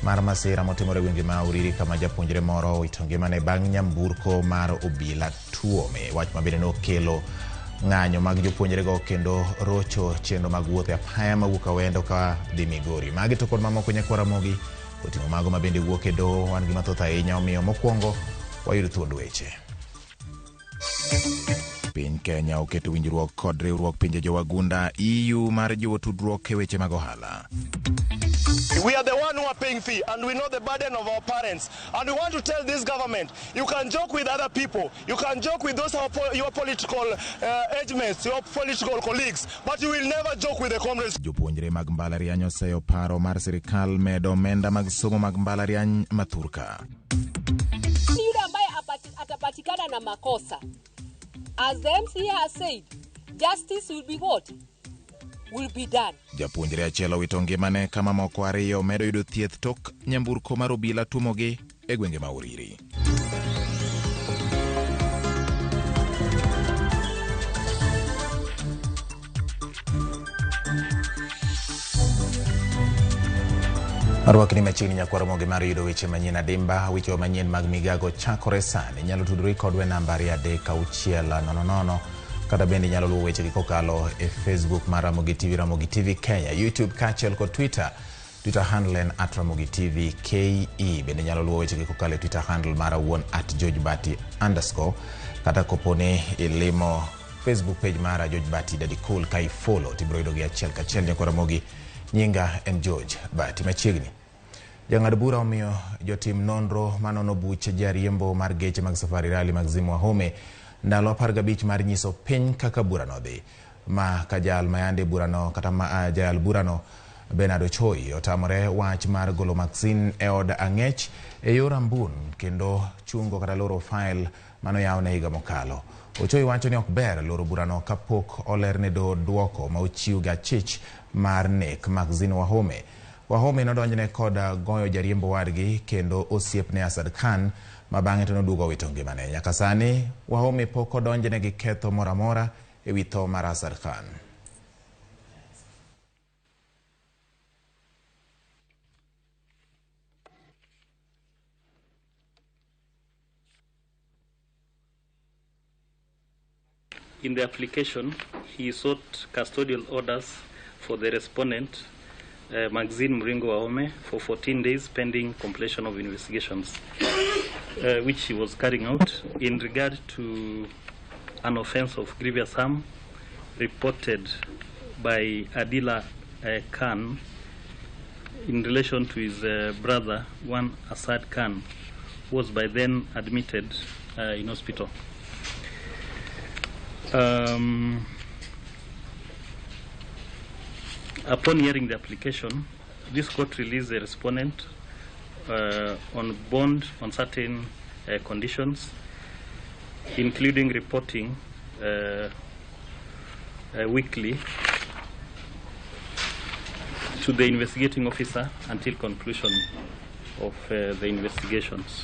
mar masira motimore e gwenge ma Uriri kama japuonjre moro owito ngimane bang' nyamburko mar obila tuome. Wach ma bende nokelo ng'anyo mag jopuonjrego kendo rocho chenro mag wuoth e apaya mawuok Awendo ka dhi Migori. Magi to kod mamoko nyakwa Ramogi oting'o mago ma bende wuok e doho wan gi mathoth ahinya omiyo mokwongo wayud thuond weche. Piny Kenya oketo winjruok kod riwruok pinje jowagunda EU mar jiwo tudruok e weche mag ohala. We are the one who are paying fee and we know the burden of our parents. And we want to tell this government, you can joke with other people, you can joke with those your political age mates, your political colleagues, but you will never joke with the comrades. Jopuonjre mag mbalariany oseyo paro mar sirikal medo omenda mag somo mag mbalariany ma thurka. Yule ambaye atapatikana na makosa, as the MCA has said, justice will be what? Will be done. Japuonjre achiel owito ngimane kama moko ariyo medo yudo thieth tok nyamburko mar obila tuomogi e gwenge ma Uriri. Arwakni machiegni nyakwar Ramogi mar yudo weche manyien adimba, wechewa manyien mag migago chakore sani. Inyalo tudori kodwa e namba 23600 kata bende inyalo luwo wechegi kokalo e Facebook mar Ramogi TV, Ramogi TV Kenya, YouTube kaachiel kod Twitter. Twitter handle en at Ramogi TV KE. Bende inyalo luwo wechegi kokalo e Twitter handle mara wuon at George Bati underscore kata kopo ni ilimo Facebook page mara George Bati Daddy Cool ka ifollow tibiro yudogi achiel kachiel nyakwar Ramogi. Nyinga en George Bati. Machiegni jang'ad bura omiyo jotim nonro manono buch jariembo mar geche mag Safari Rally Maxim Wahome ndalo 15 mar nyiso piny kaka burano dhi. Ma ka jal mayande burano kata ma, jayal burano Bernard Ochoi otamore wach mar golo Maxine e od ang'ech e yor ambun kendo chungo kata loro file manoyawne higa mokalo. Ochoi wacho ni ok ber loro burano kapok olerne doho duoko ma ochiw gi achich mar nek Maxine Wahome. Wahome nodonjne kod goyo jariembo wadgi kendo osiepne Asad Khan ma bang'e to noduogo owito ngimane. Nyaka sani Wahome pok odonjne gi ketho moro amora e wi tho mar Asad Khan. In the application, he sought custodial orders for the respondent, Maxine Muringo Wahome, for 14 days pending completion of investigations, which he was carrying out in regard to an offense of grievous harm reported by Adila Khan in relation to his brother, one Asad Khan, who was by then admitted in hospital. Upon hearing the application, this court released the respondent on bond on certain conditions, including reporting weekly to the investigating officer until conclusion of the investigations.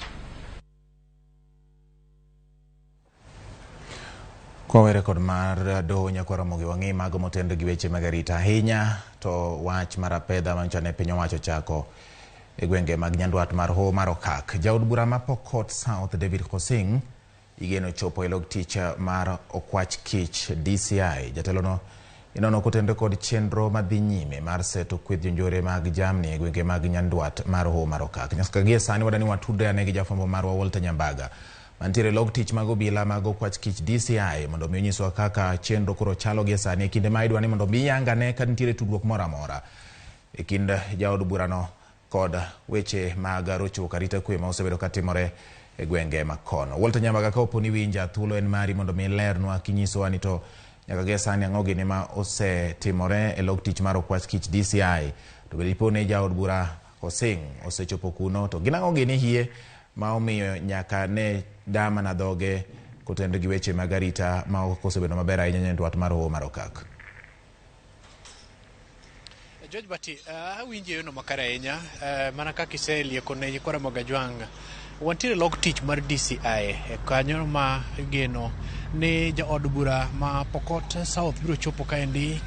Kwawere kod mar doho nyakwar Ramogi wang'i mago motenore gi weche mag arita ahinya to wach mar apedha manyocha ne piny owacho chako e gwenge mag nyandwat mar Hoho mar Okak. Jaod bura ma Pokot South David Kosing igeno chopo e log tich mar Okwach Kich DCI. Jatelono inono kotenore kod chenro madhi nyime mar seto kweth jonjore mag jamni e gwenge mag nyandwat mar Hoho mar Okak. Nyaka gie sani wadani watudre ane gi jafwambo marwa Walter Nyambaga mantiere log tich mag obila mag Okwach Kich DCI mondo mi onyiswa kaka chenro koro chalo gie sani e kinde ma idwa ni mondo mi yangane ka nitiere tudruok moro amora e kind jaod burano kod weche mag rochruok arita kwe ma osebedo katimore e gwenge ma kono. Walter Nyambaga, ka opo ni winja, thuolo en mari mondo mi ilernwa kinyisowa ni to nyaka gie sani ang'o gini ma osetimore e log tich mar Okwach Kich DCI, to bende dipo ni jaod bura Kosing osechopo kuno to gin ang'o gini hie ma omiyo nyaka ne dama na dhoge kotenore gi weche mag arita ma ok osebedo maber ahinya nyandwat mar Hoho mar Okak. George Bati, awinjo yono makare ahinya, mana kaka iselieko ne nyikwa Ramogi Ajwang'. Wantiere log tich mar DCI kanyo ma igeno ni jaod bura ma Pokot South biro chopo kaendi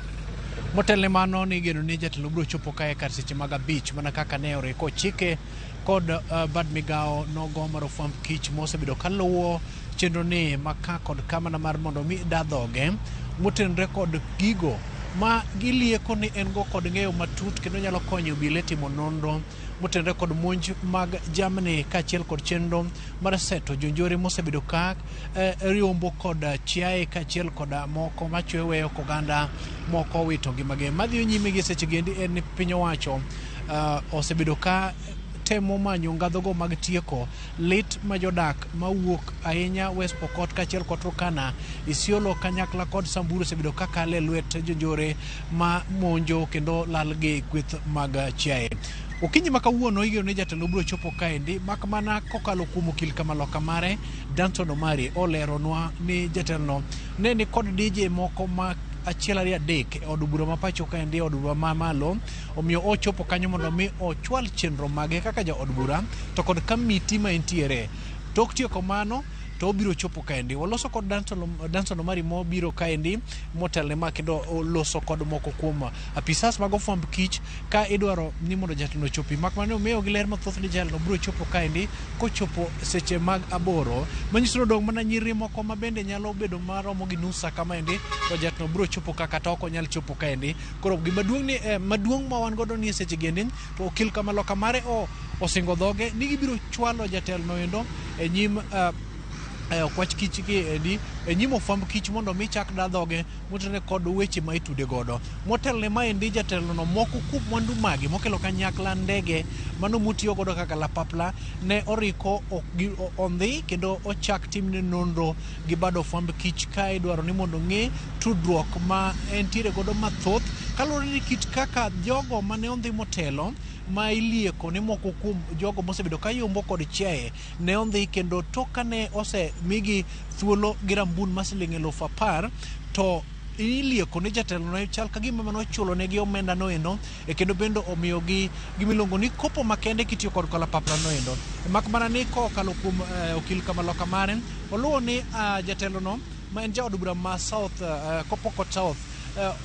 Motelne mano ni igeno ni jatelo biro chopo kae kar seche mag 5 mana kaka ne oriko chike kod bad migawo nogo mar ofwamb kich mosebedo kaluwo chenro ni maka kod kamana mar mondo mi da dhoge motenore kod gigo ma gilieko ni en go kod ng'eyo matut kendo nyalo konyo obila e timo nonro motenore kod monj mag jamni kaachiel kod chenro mar seto jonjore mosebedo ka riombo kod chiaye kaachiel kod moko machwe weyo oganda moko wito ngimagi. Madhiyo nyime gi seche gi endi en ni piny owacho osebedo ka temo manyo ngadhogo mag tieko lit ma jodak mawuok ahinya West Pokot kaachiel kod Turkana, Isiolo kanyakla kod Samburu osebedo ka kalo e lwet jonjore ma monjo kendo lal gi kweth mag chiaye. Okinyi ma kawuono igeno ni jatelo biro chopo kaendi mak mana kokalo kuom okil kamaloka mare Danton Omari oleronwa ni jatelono ne ni kod dije moko ma 1 2 3 e od bura ma pacho kaendi, od bura ma malo, omiyo ochopo kanyo mondo mi ochwal chenro mage kaka jaod bura to kod kamiti ma entiere. Tok tieko mano to obiro chopo kaendi. Waloso kod Danson Omari mobiro kaendi motelne ma kendo oloso kod moko kuom apisas mag ofwamb kich ka idwaro ni mondo jatelo ochopi. Mak mana ni omiyo gi ler mathoth ni jatelo biro chopo kaendi kochopo seche mag 8. Manyiso ni odong' mana nyiri moko ma bende nyalo bedo maromo gi nus sa kamaendi to jatelo biro chopo ka kata ok onyal chopo kaendi. Koro gima duong' ni maduong' ma wan godo ni e seche gi endi to okil kamaloka mare osingo dhoge ni gibiro chwalo jatelo endo e nyim okwach kich gi endi e nyim ofwamb kich mondo mi chak da dhoge motenore kod weche ma itude godo. Motelne maendi jatelo no moko kuom mwandu mage mokelo kanyakla ndege mano motiyo godo kaka lapapla ne oriko ondhi kendo ochak timne nonro gi bad ofwamb kich ka idwaro ni mondo ng'e tudruok ma entiere godo mathoth kaluwore ni kit kaka jogo mane ondhi motelo ma ilieko ni moko kuom jogo mosebedo ka yombo kod chiaye ne ondhi kendo tok kane osemigi thuolo gi rambun mar siling 10,000 to ilieko ni jatelo ne chal ka gima mane ochulo negi omenda no endo e kendo bende omiyogi gima iluongo ni kopo makende kitiyo kod kalapapla no endo. Mak mana ni kokalo kuom okil kamaloka mare oluwo ni jatelo no ma en jaod bura ma South Pokot South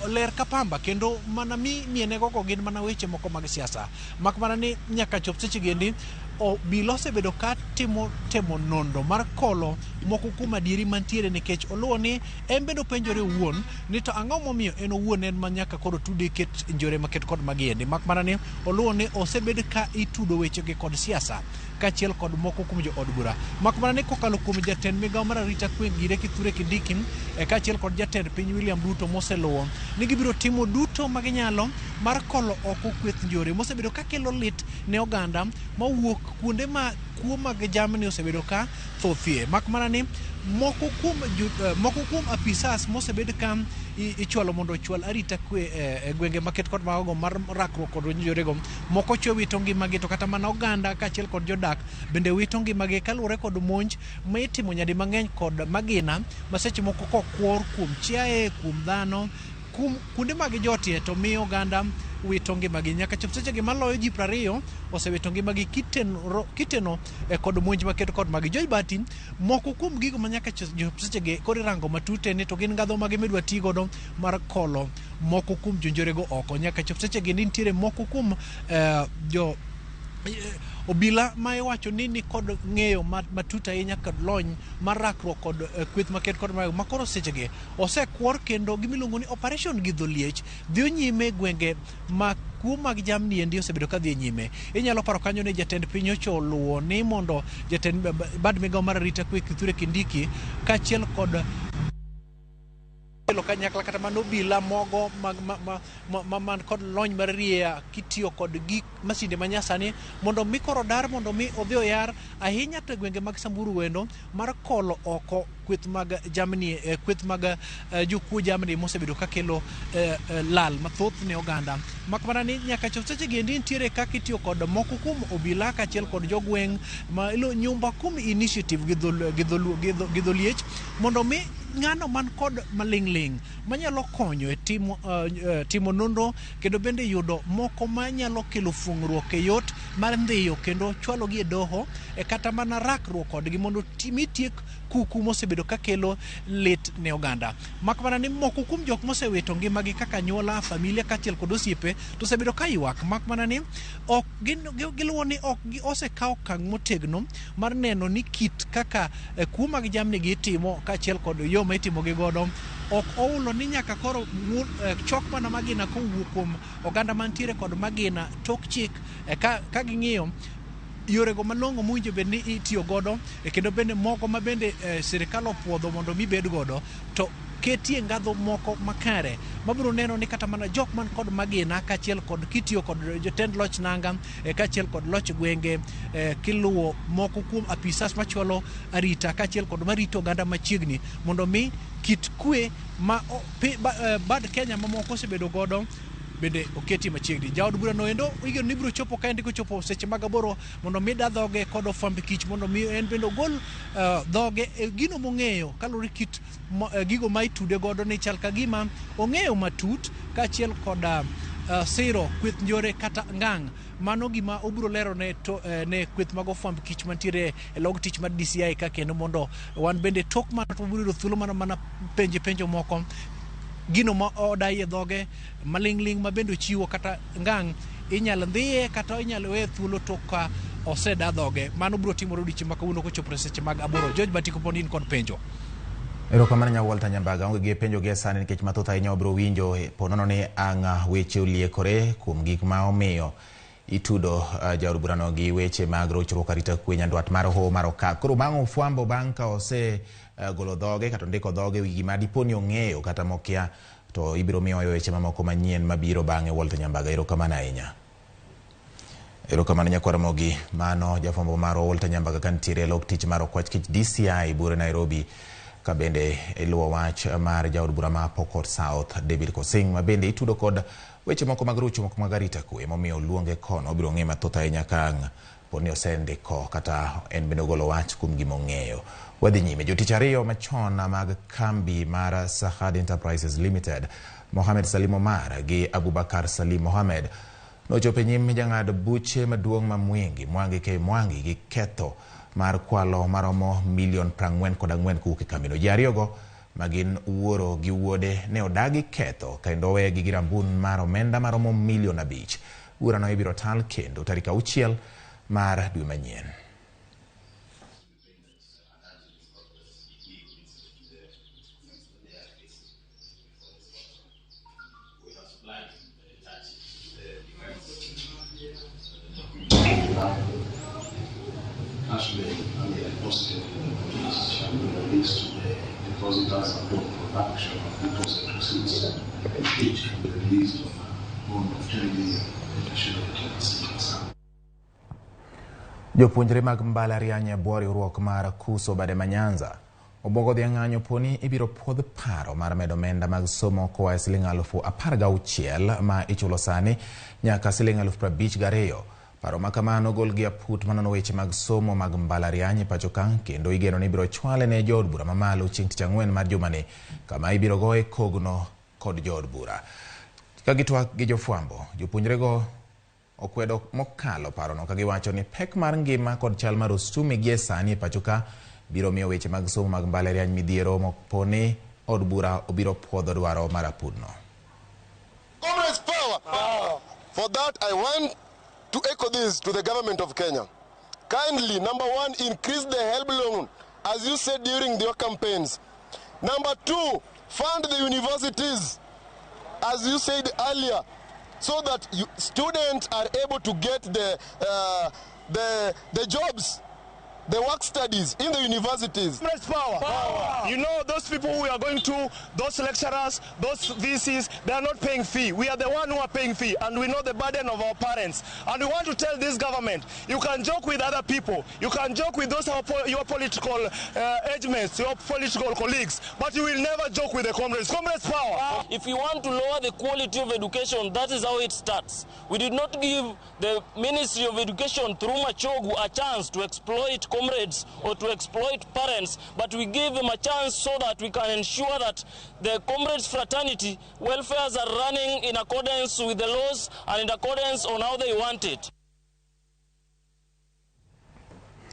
ler ka pamba kendo mana mi miene gogo gin mana weche moko mag siasa. Mak mana ni nyaka chop seche gi endi obila osebedo ka timo temo nondo mar kolo moko kuom adieri mantiere nikech oluwo ni en bende openjore owuon ni to ang'o momiyo en owuon en ma nyaka koro tude ket njore maket kod magi endi. Mak mana ni oluwo ni osebed ka itudo wechegi kod siasa kaachiel kod moko kuom jo od bura. Mak mana ni kokalo kuom jatend migawo mar arita kwe Gire Kithure Kindiki kaachiel kod jatend piny William Ruto moseluwo ni gibiro timo duto maginyalo mar kolo oko kweth njore mosebedo ka kelo lit ne oganda mawuok kuonde ma kuo mag jamni osebedo ka thothie. Mak mana ni moko kuom apisas mosebed ka ichwalo mondo ochwal arita kwe e gwenge maket kod mago mar rakruok kod njorego moko chwe wito ngimagi to kata mana oganda kaachiel kod jodak bende wito ngimagi kaluwore kod monj ma itimo nyadi mang'eny kod magina ma seche moko kokwor kuom chiaye, kuom dhano, kuom kuonde mag jotie to miyo oganda wito ngimagi. Nyaka chop seche gi maloyo ji 20 osewito ngimagi kiteno kod monj maket kod magi. Joy Bahati, moko kuom gigo ma nyaka chop seche gi koro irango matut en ni to gin ngadho mage midwa ti godo mar kolo moko kuom jonjorego oko. Nyaka chop seche gi nitiere moko kuom jo obila ma iwacho ni ni kod ng'eyo matut ahinya kod lony mar rakruok kod kweth maket kod mago ma koro seche gi osekwor kendo gimiluongo ni operation gi dholiech dhiyo nyime gwenge ma kuo mag jamni endi osebedo ka dhi nyime. Inyalo paro kanyo ni jatend piny ocho luwo ni mondo jatend bad migawo mar arita kwe Kithure Kindiki kaachiel kod kelo kanyakla kata mana obila mogo man kod lony mar rieya kitiyo kod gik masinde manyasani mondo mi koro dar mondo mi odhi oyar ahinya to e gwenge mag Samburu wendo mar kolo oko kweth mag jamni, kweth mag jokuo jamni mosebedo ka kelo lal mathoth ne oganda. Mak mana ni nyaka chop seche gi endi nitiere kaka itiyo kod moko kuom obila kaachiel kod jogweng' ma nyumba kumi initiative gi dholiech mondo mi ng'ano man kod maling'ling' manyalo konyo e timo nonro kendo bende yudo moko manyalo kelo fuong'ruok e yot mar ndhiyo kendo chwalogi e doho e kata mana rakruok kodgi mondo mi tiek kuku mosebedo osebedo ka kelo lit ne oganda. Mak mana ni moko kuom jok mosewito ngimagi kaka anyuola, familia kaachiel kod osiepe to osebedo ka ywak. Mak mana ni ok giluwo ni ok osekaw okang' motegno mar neno ni kit kaka kuo mag jamni gi itimo kaachiel kod yo ma itimogi godo ok oulo ni nyaka koro chok mana magina kowuok kuom oganda mantiere kod magina tok chik ka ging'iyo yorego malong'o mowinjo bed ni itiyo godo kendo bende moko ma bende sirikal opuodho mondo mi bed godo to ketie ngadho moko makare mabiro neno ni kata mana jok man kod magina kaachiel kod kitiyo kod jotend loch nanga kaachiel kod loch gwenge kiluwo moko kuom apisas machwalo arita kaachiel kod marito oganda machiegni mondo mi kit kwe ma bad Kenya mamoko osebedo godo bende oketi machiegni. Jaod bura no endo igeno ni biro chopo kaendi kochopo seche mag 8 mondo mi da dhoge kod ofwamb kich mondo mi en bende ogol dhoge gino mong'eyo kaluwore kit gigo ma itude godo ni chal ka gima ong'eyo matut kaachiel kod siro kweth njore kata ngang'. Mano gima obiro lero ne kweth mag ofwamb kich mantiere e log tich mar DCI ka kendo mondo wan bende tok mano to wabiro yudo thuolo mana penje penjo moko gino ma odai e dhoge maling'ling' ma bende ochiwo kata ngang' inyalo dhiye kata inyalo weye thuolo tok ka oseda dhoge. Mano biro timore odiechieng' ma kawuono kochopo seche mag 8. George Batiko pod in kod penjo. Erokamano nya Walter Nyambaga, onge gi penjo gi sani nikech mathoth ahinya wabiro winjo ponono ni ang' weche oliekore kuom gik ma omiyo itudo jaod burano gi weche mag rochruok arita kwe nyandwat mar Hoho mar Okak. Koro bang' ofwambo bang' ka ose golo dhoge kata ondiko dhoge wi gima dipo ni ong'eyo kata mokia to ibiro miyo weche mamoko manyien mabiro bang'e. Walter Nyambaga, erokamano ahinya. Erokamano nyakwar Ramogi. Mano jafwambo marwa Walter Nyambaga kantiere e lok tich mar Okwach Kich DCI Bure Nairobi ka bende iluwo wach mar jaod bura ma Pokot South David Kosing ma bende itudo kod weche moko mag rucho moko mag arita kwe momiyo oluonge kono. Obiro ng'e mathoth ahinya ka ang' pod ni osendiko kata en bende ogolo wach kuom gima ong'eyo. Wadhi nyime. Jotich ariyo machon mag kambi mar Sahad Enterprises Limited, Mohamed Salim Omar gi Abubakar Salim Mohamed, nochopo e nyim jang'ad buche maduong' ma Mwingi, Mwangi K. Mwangi gi ketho mar kwalo maromo milion 44 kowuok e kambino. Ji ariyogo ma gin wuoro gi wuode ne odagi ketho kendo owegi gi rambun mar omenda maromo milion 5. Burano ibiro tal kendo tarik 6 mar dwe manyien. Jopuonjre mag mbalariany e bwo riwruok mar KUSO bade ma Nyanza obwogo dhi ng'anyo poni ibiro puodh paro mar medo omenda mag somo koa e siling 16,000 ma ichulo sani nyaka siling 52,000. Paro ma kamano gol gi aput manono weche mag somo mag mbalariany e pacho ka kendo igeno ni ibiro chwale ne jood bura mamalo chieng' tich ang'wen mar jumani kama ibiro goye kogno kod jood bura. Ka gitwak gi jofwambo, jopuonjrego okwedo mokalo parono ka giwacho ni pek mar ngima kod chal mar osumi gie sani e pacho ka biro miyo weche mag somo mag mbalariany midhiero moponi od bura obiro puodho dwaro mar apudno. Comrades, power! Power! For that I want to echo this to the government of Kenya. Kindly, number one, increase the help loan, as you said during your campaigns. Number two, fund the universities, as you said earlier, so that students are able to get the jobs, the work studies in the universities. Comrades, power. Power. You know, those people we are going to, those lecturers, those VCs, they are not paying fee. We are the one who are paying fee, and we know the burden of our parents. And we want to tell this government, you can joke with other people, you can joke with those your political age mates, your political colleagues, but you will never joke with the comrades. Comrades, power. If you want to lower the quality of education, that is how it starts. We did not give the Ministry of Education through Machogu a chance to exploit comrades or to exploit parents, but we give them a chance so that we can ensure that the comrades fraternity welfares are running in accordance with the laws and in accordance on how they want it.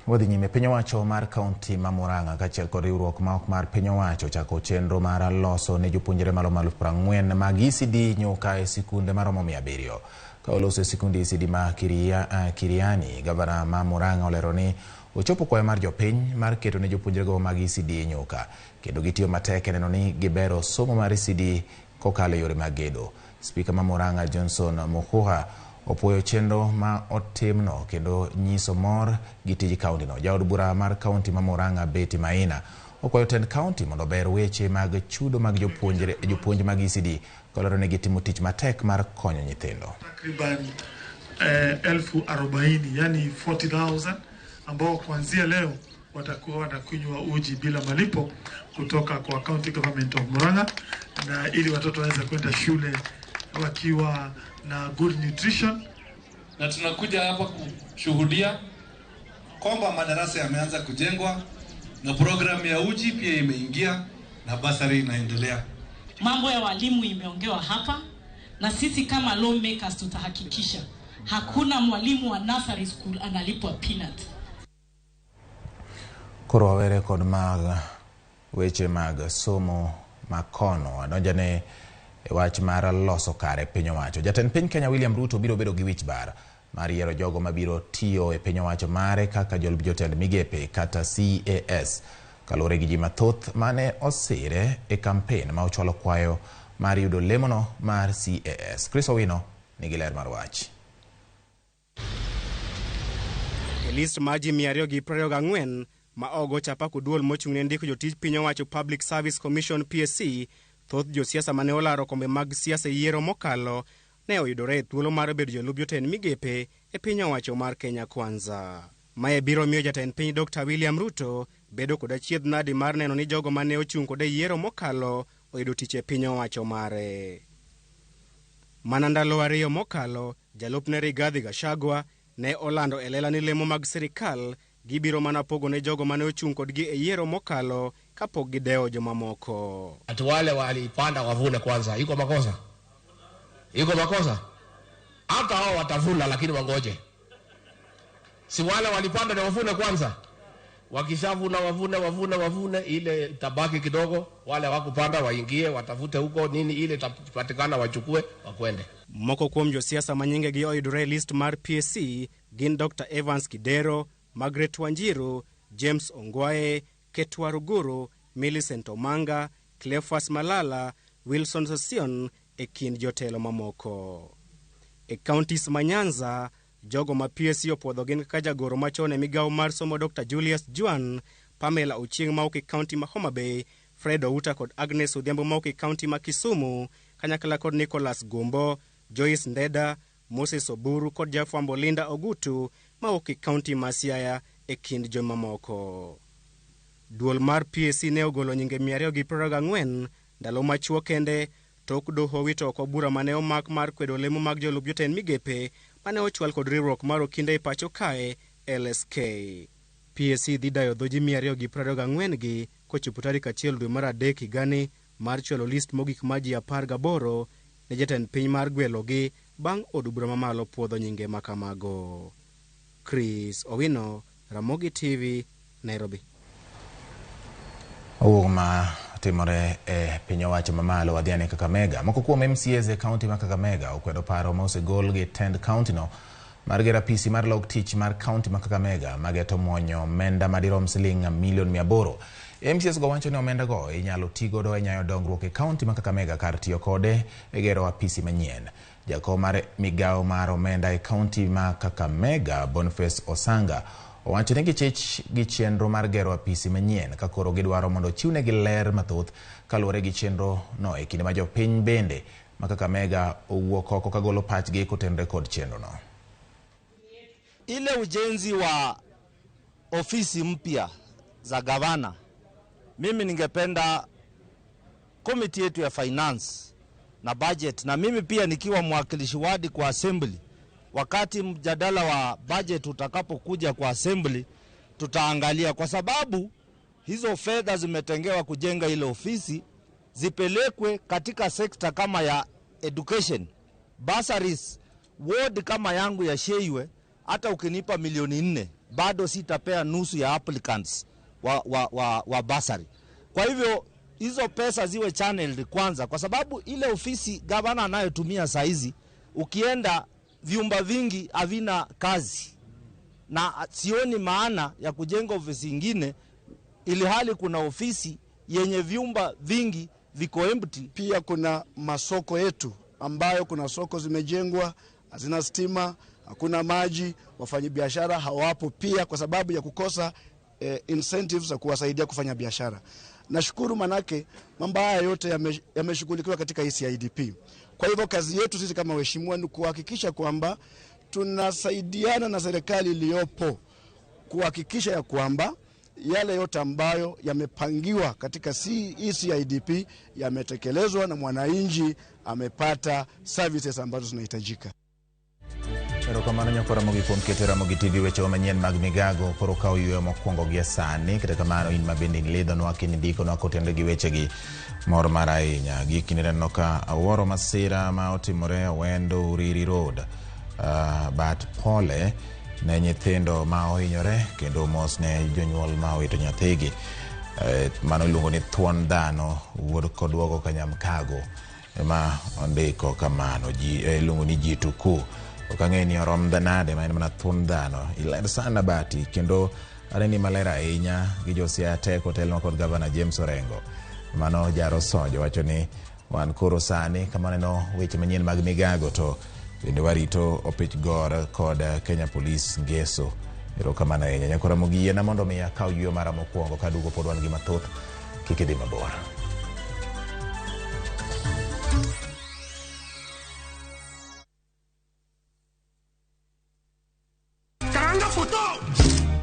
Wadhi nyime. Piny owacho mar kaunti ma Murang'a kaachiel kod riwruok ma ok mar piny owacho ochako chenro mar loso ne jopuonjre maromo 40,000 mag ECD nyuka e sikunde maromo 700. Ka oloso e sikund ECD ma Kiriani, gavana ma Murang'a olero ni ochopo kwayo mar jopiny mar keto ne jopuonjrego mag ECD nyuka kendo gitiyo matek e neno ni gibero somo mar ECD kokalo e yore mag gedo. Spika ma Murang'a Johnson Mukuha opuoyo chenro ma otimno kendo nyiso mor gi tij kaunti no. Jaod bura mar kaunti ma Murang'a Betty Maina okwayo tend kaunti mondo ober weche mag chudo mag jopuonj mag ECD kolero ni gitimo tich matek mar konyo nyithindo. Takriban 40,000 yani 40,000 ambao kuanzia leo watakuwa wanakunywa uji bila malipo kutoka kwa County Government of Murang'a, na ili watoto waweze kwenda shule wakiwa na good nutrition. Na tunakuja hapa kushuhudia kwamba madarasa yameanza kujengwa na programu ya uji pia imeingia na basari inaendelea. Mambo ya walimu imeongewa hapa, na sisi kama lawmakers tutahakikisha hakuna mwalimu wa nursery school analipwa peanut. Koro wawere kod mag weche mag somo makono adonjane e wach mar loso kare piny owacho. Jatend piny Kenya William Ruto biro bedo gi wich bar mar yiero jogo mabiro tiyo e piny owacho mare kaka jolup jotend migepe kata CAS kaluwore gi ji mathoth mane osire e kampen ma ochwalo kwayo mar yudo lemono mar CAS. Chris Owino nigi ler mar wach. E list mar ji 224 ma ogo chapa kod duol mochung' ne ndiko jotij piny owacho Public Service Commission PSC, thoth josiasa mane olaro kombe mag siasa e yiero mokalo ne oyudore e thuolo mar bedo jolup jotend migepe e piny owacho mar Kenya Kwanza. Mae biro miyo jatend piny Dr. William Ruto bedo kod achiedh nadi mar neno ni jogo mane ochung' kode e yiero mokalo oyudo tich e piny owacho mare. Mana ndalo ariyo mokalo, jalupne Rigathi Gachagua ne olando e lela ni lemo mag sirikal gibiro mana pogo ne jogo mane ochung' kodgi e yiero mokalo kapok gidewo jomamoko. Ati wale walipanda wavune kwanza, iko makosa? Iko makosa? Hata hao watavuna, lakini wangoje. Si wale walipanda na wavune kwanza? Wakishavuna wavune wavune wavune, ile tabaki kidogo, wale wakupanda waingie watafute huko nini, ile tapatikana wachukue wakwende. Moko kuom josiasa ma nyingegi oyudore e list mar PSC gin Dr. Evans Kidero, Margaret Wanjiru, James Ongwae, Ketwa Ruguru, Millicent Omanga, Cleophas Malala, Wilson Sossion e kind jotelo mamoko. E counties ma Nyanza, jogo ma PSC opuodho gin kaka jagoro machon e migawo mar somo Dr. Julius Juan, Pamela Ochieng' mawuok e county ma Homa Bay, Fred Outa kod Agnes Odhiambo mawuok e county ma Kisumu, kanyakla kod Nicholas Gumbo, Joyce Ndeda, Moses Oburu kod jafwambo Linda Ogutu mawuok e county ma Siaya e kind jomamoko. Duol mar PSC ne ogolo nyinge 224 ndalo machuok kende tok doho wito oko bura mane omak mar kwedo lemo mag jolup jotend migepe mane ochwal kod riwruok mar okinde e pacho kae LSK. PSC dhi dayo dho ji 224 gi kochopo tarik 1 dwe mar 3 higani mar chwalo list mogik mar ji 18 ne jatend piny mar gwelogi bang' od bura mamalo puodho nyinge makamago. Chris Owino, Ramogi TV, Nairobi. Owuok ma timore e piny owacho mamalo wadhiane Kakamega. Moko kuom MCAs e kaunti ma Kakamega okwedo paro ma osegol gi tend kaunti no mar gero apisi mar lok tich mar kaunti ma Kakamega mageto muonyo omenda madirom siling milion 800. MCAs go wacho ni omenda go inyalo ti godo e nyayo dongruok e kaunti ma Kakamega kar tiyo kode e gero apisi manyien. Jakom mar migawo mar omenda e kaunti ma Kakamega Boniface Osanga owacho ni gichich gi chenro mar gero apisi manyien ka koro gidwaro mondo ochiwnegi ler mathoth kaluwore gi chenro no e kinde ma jopiny bende ma Kakamega owuok oko kagolo pachgi kotenore kod chenro no. Ile ujenzi wa ofisi mpya za gavana, mimi ningependa komiti yetu ya finance na budget, na mimi pia nikiwa mwakilishi wadi kwa assembly, wakati mjadala wa budget utakapokuja kwa assembly tutaangalia, kwa sababu hizo fedha zimetengewa kujenga ile ofisi zipelekwe katika sekta kama ya education, bursaries, ward kama yangu ya Sheiwe. Hata ukinipa milioni 4 bado sitapea nusu ya applicants wa basari. Kwa hivyo hizo pesa ziwe channeled kwanza, kwa sababu ile ofisi gavana anayotumia saizi, ukienda vyumba vingi havina kazi, na sioni maana ya kujenga ofisi ingine ili hali kuna ofisi yenye vyumba vingi viko empty. Pia kuna masoko yetu ambayo kuna soko zimejengwa hazina stima, hakuna maji, wafanyabiashara hawapo pia kwa sababu ya kukosa incentives za kuwasaidia kufanya biashara. Nashukuru manake mambo haya yote yameshughulikiwa katika ECIDP. Kwa hivyo kazi yetu sisi kama waheshimiwa ni kuhakikisha kwamba tunasaidiana na serikali iliyopo kuhakikisha ya kwamba yale yote ambayo yamepangiwa katika ECIDP yametekelezwa na mwananchi amepata services ambazo zinahitajika. Erokamano nyakwa Ramogi kuom keto Ramogi TV weche manyien mag migago koro kawo yweyo mokwongo gi sani. Kata kamano in mabende ilidhonwa kendo indikonwa kotenore gi wechegi mor mar ahinya. Gikni neno ka awuoro masira ma otimore Owendo Uriri Road, but pole ne nyithindo ma ohinyore kendo mos ne jonyuol ma owito nyathigi. Mano iluongo ni thuon dhano wuod koduogo kanyamkago ema ondiko kamano. Iluongo ni G2Q. Ok ang'eyo ni orom nade ma en mana thuon dhano. Iler sana Bati kendo aneni maler ahinya gi jo Siaya Teko otelnwa kod Gavana James Orengo. Mano Jaro Sonjo wacho ni wan koro sani kama waneno weche manyien mag migago to bende warito Opich Gor kod Kenya Police ngeso. Erokamano ahinya. Nyakwa Ramogi yiena mondo mi akaw yweyo mara mokwongo kaduogo pod wan gi mathoth. Kik idhi mabor.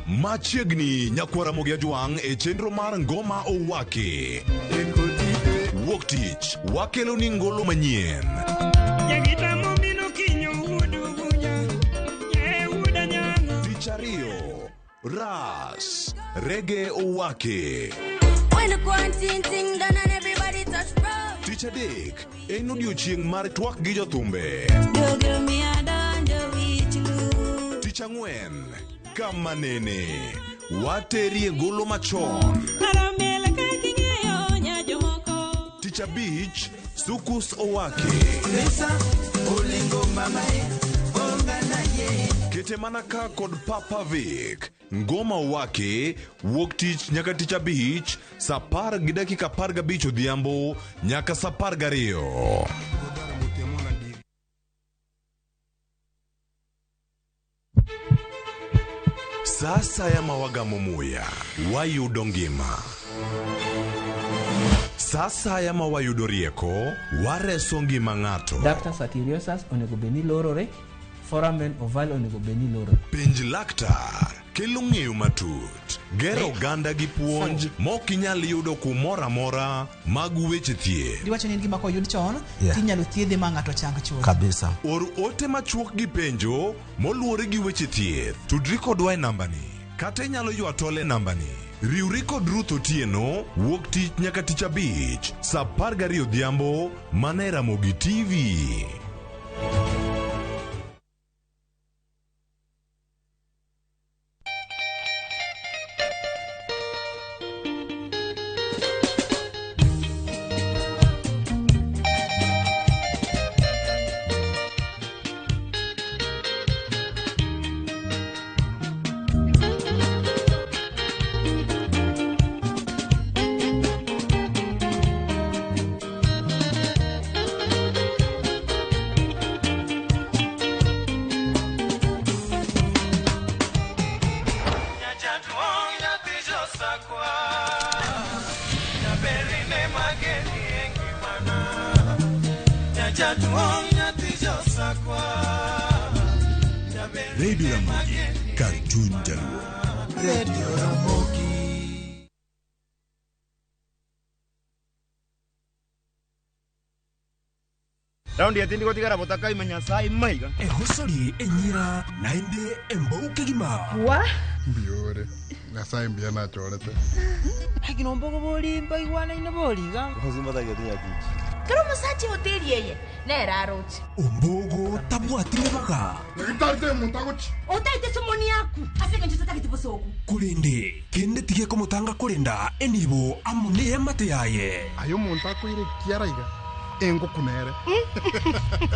Machiegni nyakwar Ramogi Ajwang' e chenro mar Ngoma Owaki. Wuok tich wakelo ni ngolo manyien. Tich ariyo, Ras Rege Owaki. Tich adek en odiochieng' mar twak gi jothumbe. Tich ang'wen kama nene waterie golo machon. Tich abich Sukus Owaki. Kete mana ka kod Papa Vic. Ngoma Owaki wuok tich nyaka tich abich saa 10:15 odhiambo nyaka saa 12. Sasa ya mawagamo muya wayudo ngima. Sasa ya mawayudo rieko wareso ngima ng'ato. Ductus arteriosus onego bed ni lorore, foramen ovale onego bed ni lorore. Penj laktar kelo ng'eyo matut, gero oganda gi puonj mok inyal yudo kumoro amora mag weche thieth. Giwacho ni en gima koyud chon, tinyalo thiedhe ma ng'ato chang chuth. Kabisa. Or ote machuok gi penjo moluwore gi weche thieth. Tudri kodwa e nambani kata inyalo ywa tol e nambani. Riwri kod Ruth Otieno wuok tich nyaka tich abich saa 12 odhiambo mana e Ramogi TV. Radio Ramogi, kar chuny jaluo. Radio Ramogi. Raundi yatindi gotigara botaka imenya sai maiga. Ehosori enyira naende embouke gima. Wa? Mbiore. Nyasaye mbia nachorete. Hagino mbogo boli mbaigwana ine boliga. Kero musachi hoteli yeye nera rochi. Ombogo tabwatire baga. Nagitarte muntagochi. Otaite somoni yaku. Aseka nchita Kurinde kende tige komotanga kurenda enibo amune emate yaye. Ayo muntu akwire kiaraiga engokunere.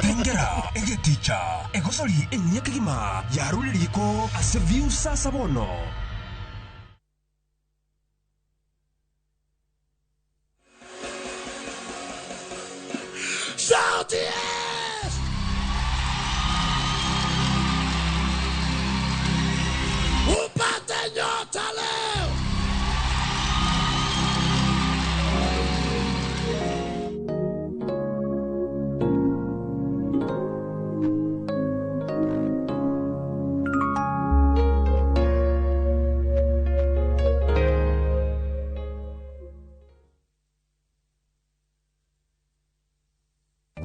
Tengera egeticha egosori enyekigima yaruririko ase view sasa bono. Shout yes! Upate nyota leo!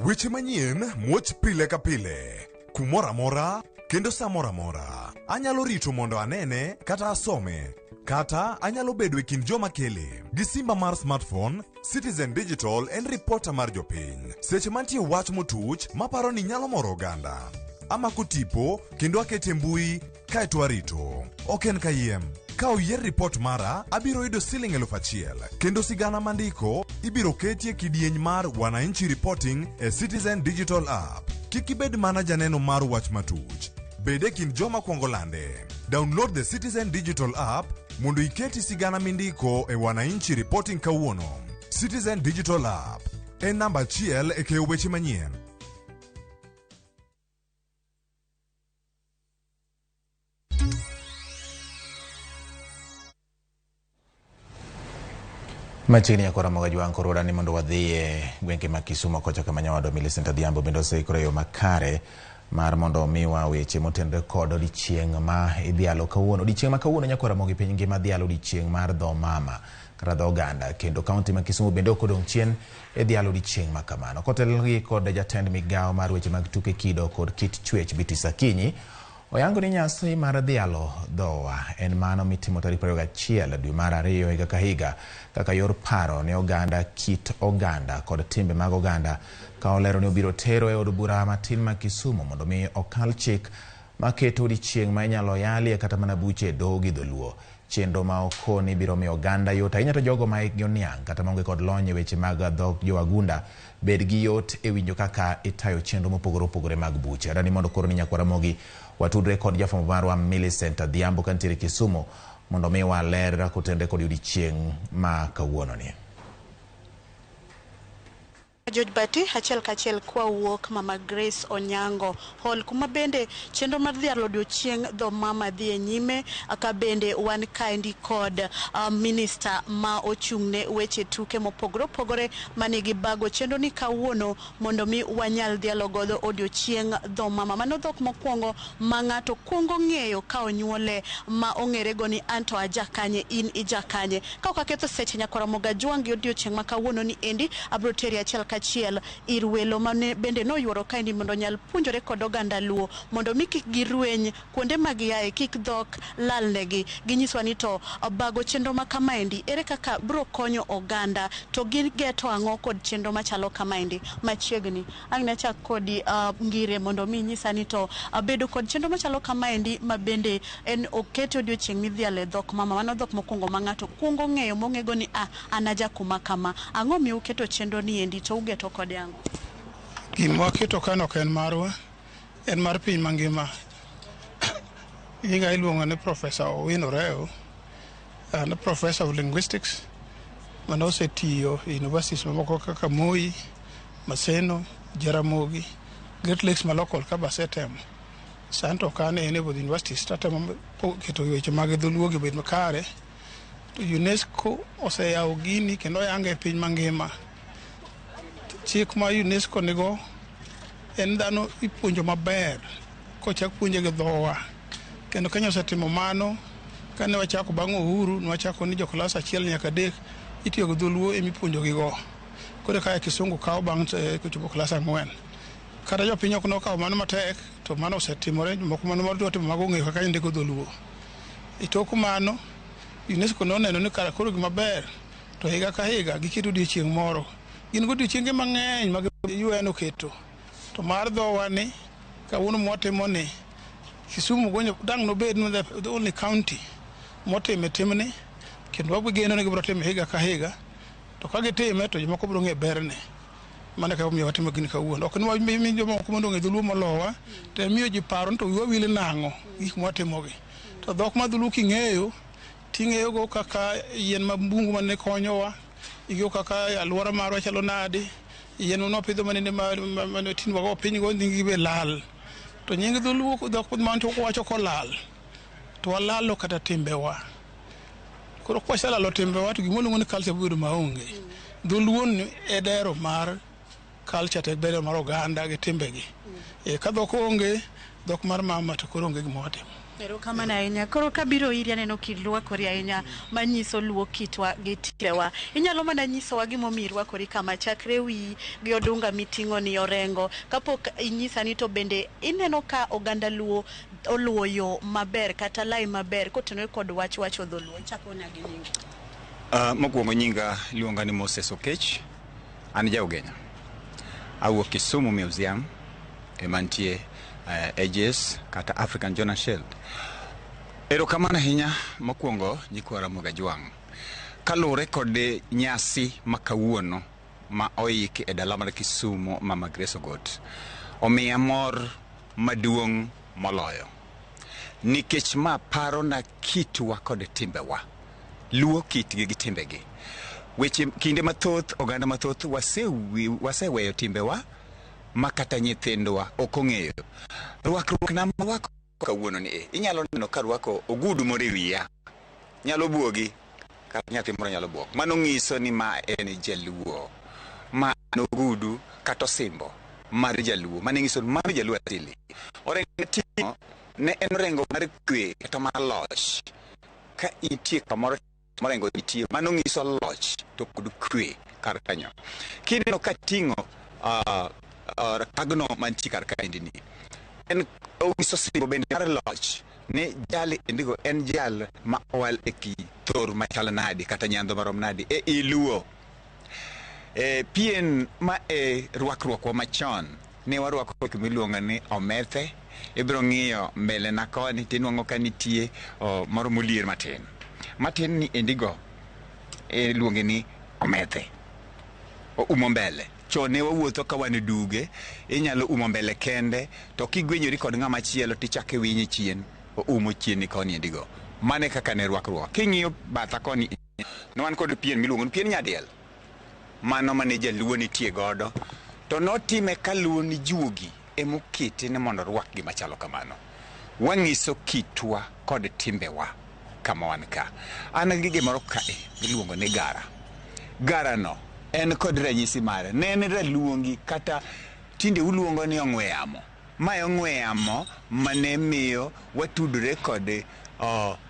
Weche manyien muoch pile ka pile, kumoro amora kendo sa moro amora. Anyalo rito mondo anene kata asome, kata anyalo bedo e kind joma kele. Gi simba mar smartphone, Citizen Digital en ripota mar jopiny. Seche mantie wach motuch maparo ni nyalo moro oganda. Amako tipo kendo akete mbui kaeto arito. Ok en kayiem. Ka oyier ripot mara, abiro yudo siling 1000 kendo sigana mandiko ibiro ketie kidieny mar Wananchi Reporting e Citizen Digital App. Kik ibed mana janeno mar wach matuch. Bed e kind joma kwongo lande. Download the Citizen Digital App mondo iketi sigana mindiko e Wananchi Reporting kawuono. Citizen Digital App en namba 1 e keyo weche manyien. Machiegni nyakora moga jwang' koro ni mondo wadhi e gwenge ma Kisumu kocha kama nyawadwa Millicent Adhiambo bende oseikore yo makare mar mondo omiwa weche motenore kod odiechieng' ma idhialo kawuono. Odiechieng' ma kawuono nyakora mogi piny ngima dhialo odiechieng' mar dho mama kata dho oganda, kendo kaunti ma Kisumu bende ok odong' chien e dhialo odiechieng' ma kamano. Kotelgi kod jatend migawo mar weche mag tuke, kido kod kit chwech Beatrice Akinyi, oyango ni nyasi mar dhialo dhowa en mano mitimo tarik 21 dwe mar 2 higa ka higa kaka yor paro ne oganda, kit oganda kod timbe mag oganda, ka olero ni obiro tero e od bura matin ma Kisumu mondo mi okal chik maketo odiechieng' ma inyalo yalie kata mana buche e doho gi dholuo. Chenro ma okoni biro miyo oganda yot ahinya to jogo ma hikgi oniang' kata maonge kod lony e weche mag dhok jowagunda bed gi yot e winjo kaka itayo chenro mopogore opogore mag buche. Adani mondo koro ni nyakwara Ramogi watudre kod jafwambo marwa Millicent Adhiambo kantiere Kisumu mondo mi waler kotenre kod odiechieng' ma kawuono ni. George Bati achiel kachiel kwa wuok Mama Grace Onyango Hall, kuma bende chenro mar dhialo odiochieng' dho mama dhi e nyime, ka bende wan kaendi kod minister ma ochung'ne weche tuke mopogore opogore manigi bago chenro ni kawuono mondo mi wanyal dhialo godo odiochieng' dho mama. Mano dhok mokwongo ma ng'ato kuongo ng'eyo ka onyuole, ma ong'ere go ni anto aja kanye, in ija kanye. Ka ok aketho seche nyakwara Moga Jwang' gi odiochieng' ma kawuono ni endi abiro teri achiel kachiel ir welo mane bende noyuoro kaendi mondo onyal puonjore kod oganda Luo mondo mi kik girweny kuonde ma giaye, kik dhok lalnegi. Ginyiswa ni to bago chenro ma kamaendi ere kaka biro konyo oganda, to gigeto ang'o kod chenro machalo kamaendi machiegni. Ang' nachak kodi Ngire mondo mi nyisa ni to bedo kod chenro machalo kamaendi ma bende en okete odiochieng' midhiale dhok mama, mano dhok mokwongo ma ng'ato kuongo ng'eyo mong'ego ni an aja kuma kama. Ang'o miyo uketo chenro ni endi to ugeto kode ang'o? Gima waketo kano ok en marwa, en mar piny mangima. Nyinga iluongo ni Professor Owino Reo, an Professor of Linguistics mane osetiyo e universities mamoko kaka Moi, Maseno, Jaramogi, Great Lakes ma local ka be asetemo. Sani to ok an e both universities tatemo keto weche mag dholuo gi obed makare. To UNESCO oseyawo gini kendo oyange e piny mangima. Chik ma UNESCO nigo en dhano ipuonjo maber kochak puonje gi dhowa. Kendo Kenya osetimo mano. Kane wachako bang' uhuru, ne wachako ni jo klas 1 nyaka 3 itiyo gi dholuo emipuonjo gigo. Koro kae kisungu kawo bang' kochopo klas 4. Kata jopiny ok nokawo mano matek, to mano osetimore. Jomoko mano dwa timo mago ong'eyo kaka indiko dholuo. E tok mano, UNESCO noneno ni kara koro gima ber to higa ka higa giketo odiochieng' moro. Gin godiochienge mang'eny mag UN oketo. To mar dhowa ni kawuono mwatimo ni Kisumu gonyo dang' nobed ni the only county motime timni kendo wabigeno ni gibiro time higa ka higa to ka gitime to jomoko biro ng'e berne. Mano e kaka omiyo watimo gini kawuono. Ok ni wami jomoko mondo ong'e dholuo molowa, to miyo ji paro ni to wiwa wil nang'o gik mwatimogi. To dhok mar dholuo king'eyo, ting'eyogo kaka yien ma bungu mane konyowa, ing'eyo kaka alwora marwa chalo nade, yien mane wapidho manene mane tindwa go piny go nying gi be lal. To nying dholuo dhok man to wacho kolal, to walalo kata timbewa. Koro kwaselalo timbewa to gima waluongo ni culture biro bedo maonge. Dholuo ni e dero mar culture to e dero mar oganda gi timbegi. Ka dhok onge, dhok mar mama to koro onge gima watimo. Erokamano ahinya. Koro kabiro iri aneno kirwakori ahinya manyiso luo kitwa gi timbewa. Inyalo mana nyisowa gimomiyo irwakori kama chakre wiyi gi odunga miting'o ni orengo. Kapok inyisa ni to bende ineno ka oganda luo oluwo yo maber kata lai maber kotenore kod wach wacho dholuo. Ichako na gi nyingi. Mokwongo nyinga iluonga ni Moses Okech, an ja Ugenya. Awuok Kisumu Museum ema nitie AJS kata African Jonas Shield. Erokamano ahinya mokwongo nyikwa Ramogi Ajwang'. Kaluwore kod nyasi ma kawuono ma oiki e dala mar Kisumu Mama Grace Ogot, omiya mor maduong' moloyo. Nikech ma parona kitwa kod timbewa. Luo kitgi gi timbegi. Weche kinde mathoth oganda mathoth waseweyo timbewa ma kata nyithindwa ok ong'eyo. Rwakruok na marwako kawuono ni e, inyalo neno ka arwako ogudu moro e wiya. Nyalo buogi, kata nyathi moro nyalo buok. Mano ng'iso ni ma en jaluo. Ma en ogudu kata osimbo mar jaluo. Mano ng'iso ni mano jaluo asili. Orengo ting'o ne en orengo mar kwe kata mar loch. Ka intie kamoro morengo nitie, mano ng'iso loch to kod kwe kar kanyo. Kineno ka ting'o kagno mantie kar kaendi ni, en onyiso osimbo bende mar loch ni jali endigo en jal ma owal e thor machal nadi kata nyandho marom nadi e iluo. Pien ma e rwakruokwa machon ne warwako gik miluongo ni omethe. Ibiro ng'iyo mbele na koni tinwang'o ka nitie moro molier matin. Matin ni endigo iluonge ni omethe. Oumo mbele. Chon ne wawuotho ka wan e duge, inyalo umo mbele kende, to kigwenyori kod ng'ama chielo tichako iwinye chien, oumo chieni koni endigo. Mano e kaka ne rwakruok. King'iyo batha koni, ne wan kod pien miluongo ni pien nyadiel. Mano mane jaluo nitie godo. To notime kaluwo ni juogi emokete ni mondo orwak gima chalo kamano. Wang'iso kitwa kod timbewa kama wan ka. An gi gimoro kae miluongo ni gara. Garano en kod ranyisi mare. Ne en raluongi kata tinde uluongo ni ong'we yamo. Mae ong'we yamo mane miyo watudore kod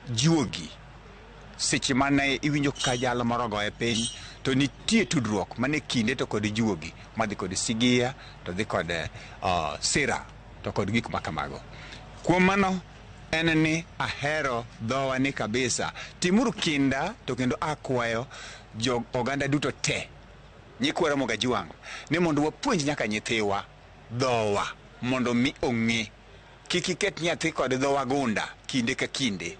juogi. Seche mane iwinjo ka jalo moro ogoye piny, to nitie tudruok mane kinde to kod juogi madhi kod sigia to dhi kod sira to kod gik ma kamago. Kuom mano en ni ahero dhowa ni kabisa. Timuru kinda to kendo akwayo jo oganda duto te nyikwa Ramogi Ajwang' ni mondo wapuonj nyaka nyithiwa dhowa mondo mi ong'e. Kik iket nyathi kod dho wagunda kinde ka kinde.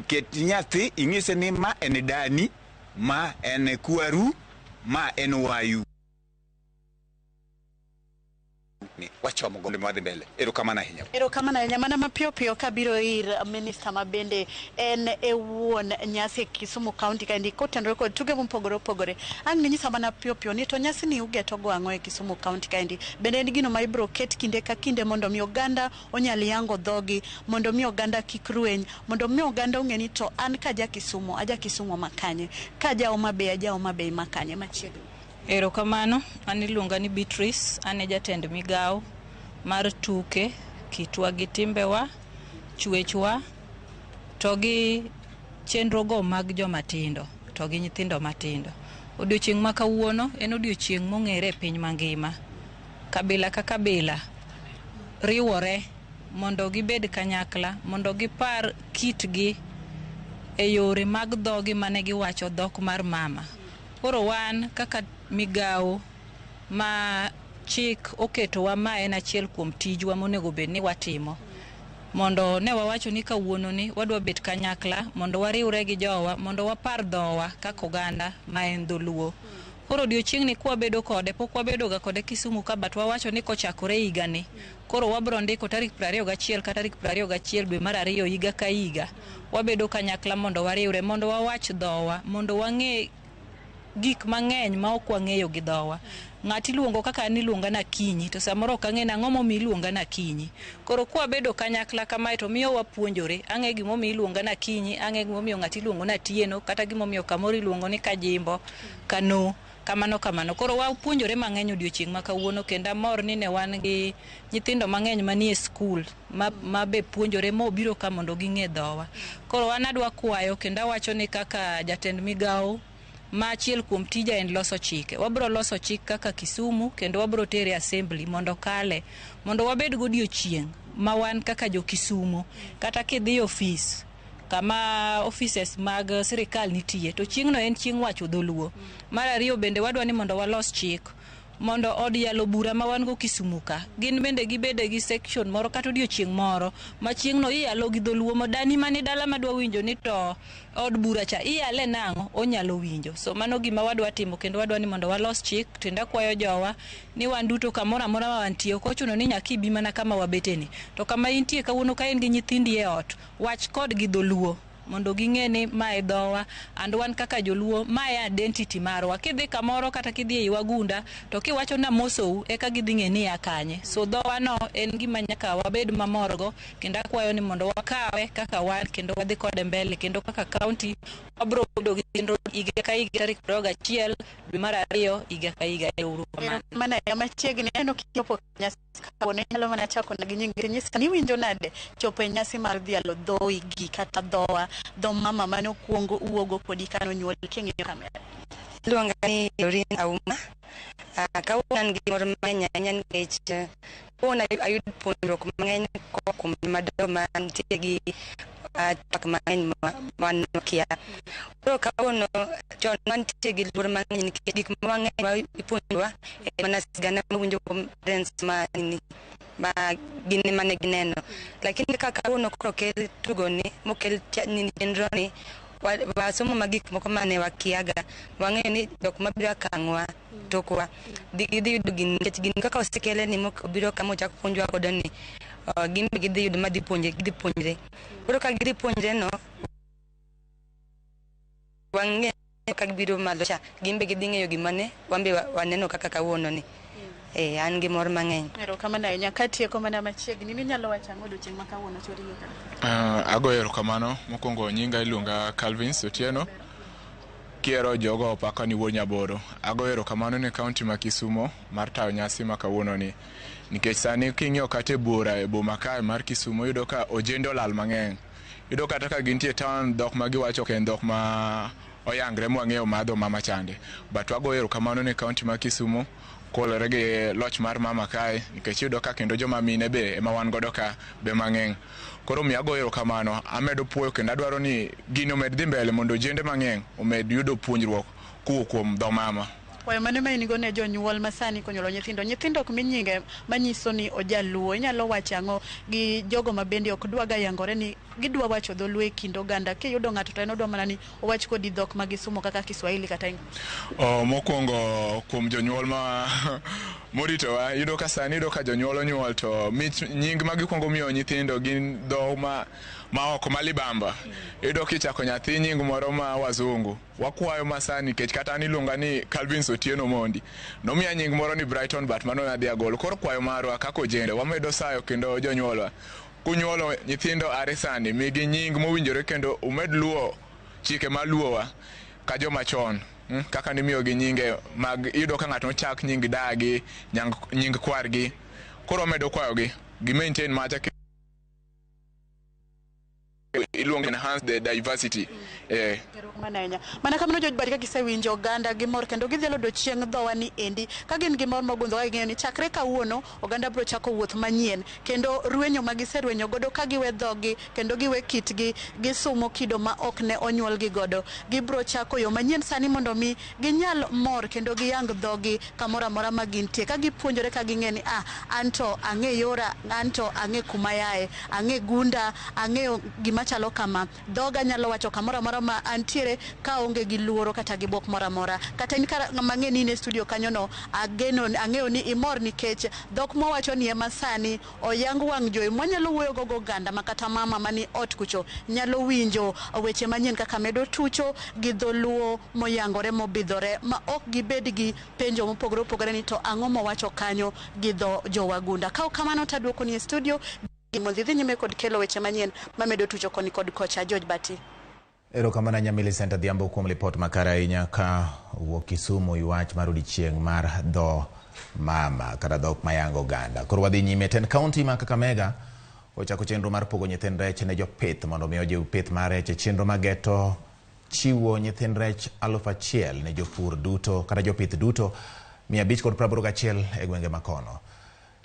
Ket nyathi inyise ni ma en dani, ma en kwaru, ma en wayu. Ni wachomo gonde madhi mbele. Erokamano ahinya. Erokamano ahinya. Mana mapiyo piyo kabiro ir minista ma bende en e wuon nyasi e Kisumu County kaendi kotenore kod tuke mopogore opogore. Ang' ninyisa mana piyo piyo ni to nyasi ni ugeto go ang'o e Kisumu County kaendi. Bende en gino ma ibiro ket kinde ka kinde mondo mi oganda onyal yango dhogi, mondo mi oganda kik rweny, mondo mi oganda ong'e ni to an ka ja Kisumu, aja Kisumu makanye, ka ja Homa Bay, aja Homa Bay makanye machiegni. Erokamano, an iluonga ni Beatrice, an e jatend migawo mar tuke, kitwa gi timbewa, chwechwa, to gi chenrogo mag joma tindo, to gi nyithindo matindo. Odiochieng' ma kawuono en odiochieng' mong'ere e piny mangima. Kabila ka kabila riwore mondo gibed kanyakla, mondo gipar kitgi e yore mag dhogi mane giwacho dhok mar mama. Koro wan kaka migawo ma chik oketowa ma en achiel kuom tijwa monego bed ni watimo. Mondo ne wawacho ni kawuononi wadwa bet kanyakla mondo wariwre gi jowa mondo wapar dhowa kaka oganda ma en dholuo. Koro odiochieng'ni kwabedo kode, pok wabedo ga kode Kisumu ka, but wawacho ni kochakore higani koro wabro ndiko tarik 21 ka tarik 21 dwe mar ariyo higa ka higa. Wabedo kanyakla mondo wariwre, mondo wawach dhowa, mondo wang'e gik mang'eny ma ok wang'eyo gi dhowa. Ng'ati iluongo kaka an iluonga ni Akinyi, to samoro ok ang'e ni ang'o momiyo iluonga ni Akinyi. Koro kwabedo kanyakla kamae to miyo wapuonjore. Ang'e gimomiyo iluonga ni Akinyi, ang'e gimomiyo ng'ati iluongo ni Atieno, kata gimomiyo kamoro iluongo ni Kajimbo, Kano, kamano kamano. Koro wapuonjore mang'eny odiochieng' ma kawuono, kendo amor ni ne wan gi nyithindo mang'eny manie skul ma be puonjore mobiro ka mondo ging'e dhowa. Koro an adwa kwayo kendo awacho ni kaka jatend migawo ma achiel kuom tija en loso chike. Wabro loso chik kaka Kisumu kendo wabro tere assembly mondo kale, mondo wabed godiochieng' ma wan kaka jo Kisumu, kata kidhi ofis kama offices mag sirikal nitie, to chieng'no en chieng' wacho dholuo. Mar ariyo bende wadwa ni mondo walos chik mondo od yalo bura ma wan go Kisumu ka, gin bende gibede gi section moro kata odiochieng' moro ma chieng'no iyalo gi dholuo, ma dani mani dala madwa winjo ni to od bura cha iyale nang'o, onyalo winjo. So mano gima wadwa timo, kendo wadwa ni mondo walos chik. Kendo akwayo jowa ni wan duto kamoro amora ma wantie, ok ochuno ni nyaka ibi mana kama wabeteni, to kama intie kawuono ka in gi nyithindi e ot, wach kodgi dholuo mondo ging'e ni mae dhowa, and wan kaka joluo mae identity marwa. Kidhi kamoro kata kidhi ei wagunda to kiwacho na mosou eka gidhi ng'e ni ya kanye. So dhowa no en gima nyaka wabed mamorgo, kendo akwayo ni mondo wakawe kaka wan kendo wadhi kode mbele, kendo kaka county wabro bedo gi chenro higa ka higa tarik 21 dwe mar ariyo higa ka higa. Ero kamano. Mana machiegni aneno kichopo nyasi kawuono, inyalo mana chako na gi nying nyisa ni iwinjo nade chopo e nyasi mar dhialo dhoigi kata dhowa, dho mama mane okuongo wuogo kodi kane onyuoli king'iyo kamera. Iluonga ni Doreen Auma. Kawuono an gi mor mang'eny ahinya nikech kawuono ayudo puonjruok mang'eny koa kuom jomadongo mantie gi twak mang'eny ma wakia. Koro kawuono chon wantie gi luor mang'eny nikech gik mang'eny ma ipuonjowa en mana sigana mawinjo kuom parents ma nini ma gin ema ne gineno. Lakini kaka kawuono koro okel tugoni mokel nini chenro ni wasomo ma gik moko mane wakiaga, wang'eyo ni jok mabiro akang'wa tokwa gidhi yudo gini nikech gini kaka osekele ni mobiro kama ochak puonjwa godo ni gin be gidhi yudo ma dhi puonjre gidhi puonjre. Koro ka gidhi puonjre no wang'eyo ka gibiro malo cha gin be gidhi ng'eyo gima ne wan be waneno kaka kawuono ni. An gi mor mang'eny. Erokamano ahinya. Katieko mana machiegni, ninyalo wacho ang'o odiochieng' ma kawuono chori ka? Agoyo erokamano. Mokwongo nyinga iluonga Calvins Otieno. Kiero jogo opaka ni wuod Nyaboro. Agoyo erokamano ne kaunti ma Kisumo mar tayo nyasi ma kawuono ni. Nikech sani king'iyo kata e bura e boma kae mar Kisumo, iyudo ka ojende olal mang'eny. Iyudo kata ka gintie e town, dhok ma giwacho ok en dhok ma oyangre mwang'eyo madho mama chande. But wagoyo erokamano ne kaunti ma Kisumo kolore gi loch mar mama kae, nikech iyudo ka kendo joma mine be ema wan godo ka be mang'eny. Koro omiyo agoyo erokamano, amedo puoyo kendo adwaro ni gini omed dhi mbele mondo ojende mang'eny omed yudo puonjruok kowuok kuom dho mama. Kwayo mane ma in go ne jonyuol ma sani konyuolo nyithindo, nyithindo ok mi nyinge manyiso ni ojaluo, inyalo wacho ang'o gi jogo ma bende ok dwa ga yangore ni gidwa wacho dholuo e kind oganda? Kiyudo ng'ato to en odwa mana ni owach kodi dhok ma gisumo kaka Kiswahili kata English. Mokwongo kuom jonyuol ma moritowa, iyudo ka sani iyudo ka jonyuol onyuol to mich nying ma gikwongo miyo nyithindo gin dho ma oko ma libamba. Iyudo kichako nyathi nying moro ma wazungu. Wakwayo ma sani nikech kata an iluonga ni Calvins Otieno Mondi. Nomiya nying moro ni Brighton, but mano nadhi agolo. Koro kwayo marwa kaka ojende, wamedo sayo kendo jonyuolwa. Kunyuolo nyithindo are sani, migi nying mowinjore kendo umed luwo chike maluowa ka joma chon. Kaka nimiyogi nyinge mag iyudo ka ng'ato nochak nying dagi, nying kwargi. Koro wamedo kwayogi gi maintain macha. Iluongo enhance the diversity. Mana mana kamano George Badi, ka gisewinjo oganda gi mor kendo gidhialo odiochieng' dhowa ni endi ka gin gi mor mogundho, ka ging'eyo ni chakre kawuono oganda biro chako wuoth manyien kendo rwenyo ma giserwenyo godo ka giwe dhogi kendo giwe kitgi, gisumo kido ma ok ne onyuolgi godo, gibiro chako yo manyien sani mondo mi ginyal mor kendo giyang dhogi kamoro amora ma gintie, ka gipuonjore, ka ging'e ni anto ang'e yora, anto ang'e kuma yae, ang'e gunda, ang'eyo gima chalo kama, dhoga nyalo wacho kamoro amora ma antiere kaonge gi luoro kata gi bwok moro amora. Kata in kara ng'ama ng'e ni in e studio kanyono, ageno ang'eyo ni imor nikech dhok mwawacho ni ema sani oyang wang' jowi mwanyalo wuoyo go goganda ma kata mama mani ot kucho nyalo winjo weche manyien kaka medo tucho gi dholuo moyangore mobidhore ma ok gibed gi penjo mopogore opogore ni to ang'o mowacho kanyo gi dho jowagunda. Ka ok kamano to aduoko ni e studio mondo idhi nyime kod kelo weche manyien mamedo tucho koni kod kocha. George Bati. Erokamano ahinya Millicent Adhiambo kuom lipot makare ahinya ka owuok Kisumu ywach mar odiochieng' mar dho mama kata dhok mayango oganda. Koro wadhi nyime. Tend kaunti ma Kakamega ochako chenro mar pogo nyithind rech ne jopith mondo mi ojiw pith mar rech e chenro mageto chiwo nyithind rech 1000 ne jopur duto kata jopith duto 581 e gwenge makono.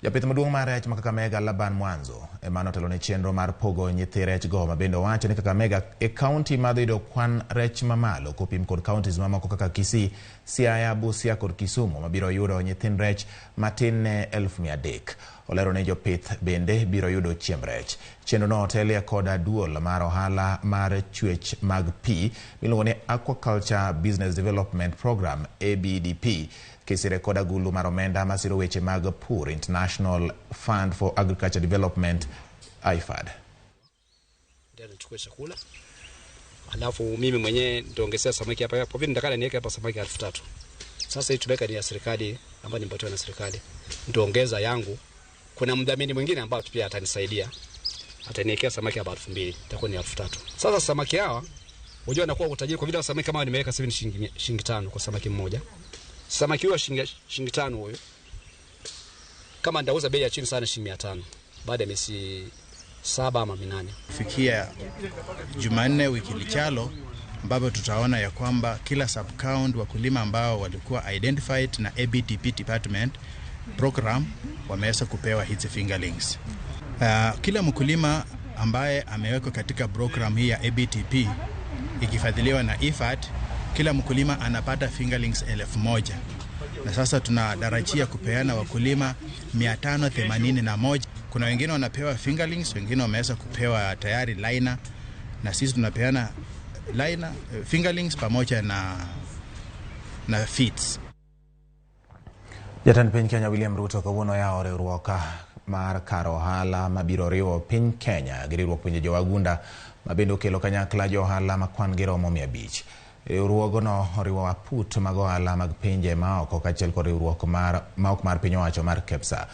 Japith maduong' mar rech ma Kakamega Laban Mwanzo ema notelo ne chenro mar pogo nyithi rech go, ma bende owacho ni Kakamega e kaunti ma dhi yudo kwan rech mamalo kopim kod counties mamoko kaka Kisii, Siaya, Busia kod Kisumu mabiro yudo nyithind rech matin ne 300,000. Olero ni jopith bende biro yudo chiemb rech. Chenro no otelie kod duol mar ohala mar chwech mag pi miluongo ni Aquaculture Business Development Program ABDP, kisire kod agulu mar omenda masiro weche mag pur International Fund for Agriculture Development IFAD. Ndio nichukue chakula. Alafu mimi mwenyewe nitaongezea samaki hapa. Kwa vile nitakana niweke hapa samaki 3000. Sasa hii tumeweka ni ya serikali ambayo nimepatiwa na serikali. Nitaongeza yangu. Kuna mdhamini mwingine ambaye pia atanisaidia. Ataniwekea samaki hapa 2000, itakuwa ni 3000. Sasa samaki hawa unajua anakuwa utajiri kwa vile samaki kama nimeweka sasa hivi shilingi 5 kwa samaki mmoja. Samaki huyo shilingi 5 huyo. Kama ndauza bei ya chini sana shilingi 500 baada ya miezi 7 ama 8. Fikia Jumanne wiki lichalo ambapo tutaona ya kwamba kila sub-count wakulima ambao walikuwa identified na ABDP department program wameweza kupewa hizi fingerlings. Kila mkulima ambaye amewekwa katika program hii ya ABDP ikifadhiliwa na IFAD, kila mkulima anapata fingerlings 1000. Na sasa tunatarajia kupeana wakulima 581. Kuna wengine wanapewa fingerlings, wengine wameweza kupewa tayari liner, na sisi tunapeana liner, fingerlings pamoja na feeds. Jatend piny Kenya William Ruto kawuono oyawo riwruok mar kar ohala mabiro riwo piny Kenya gi riwruok pinje jowagunda mabende okelo kanyakla jo ohala ma kwan gi romo 500. Riwruogno oriwo aput mag ohala mag pinje maoko kaachiel kod riwruok ma ok mar piny owacho mar KEPSA.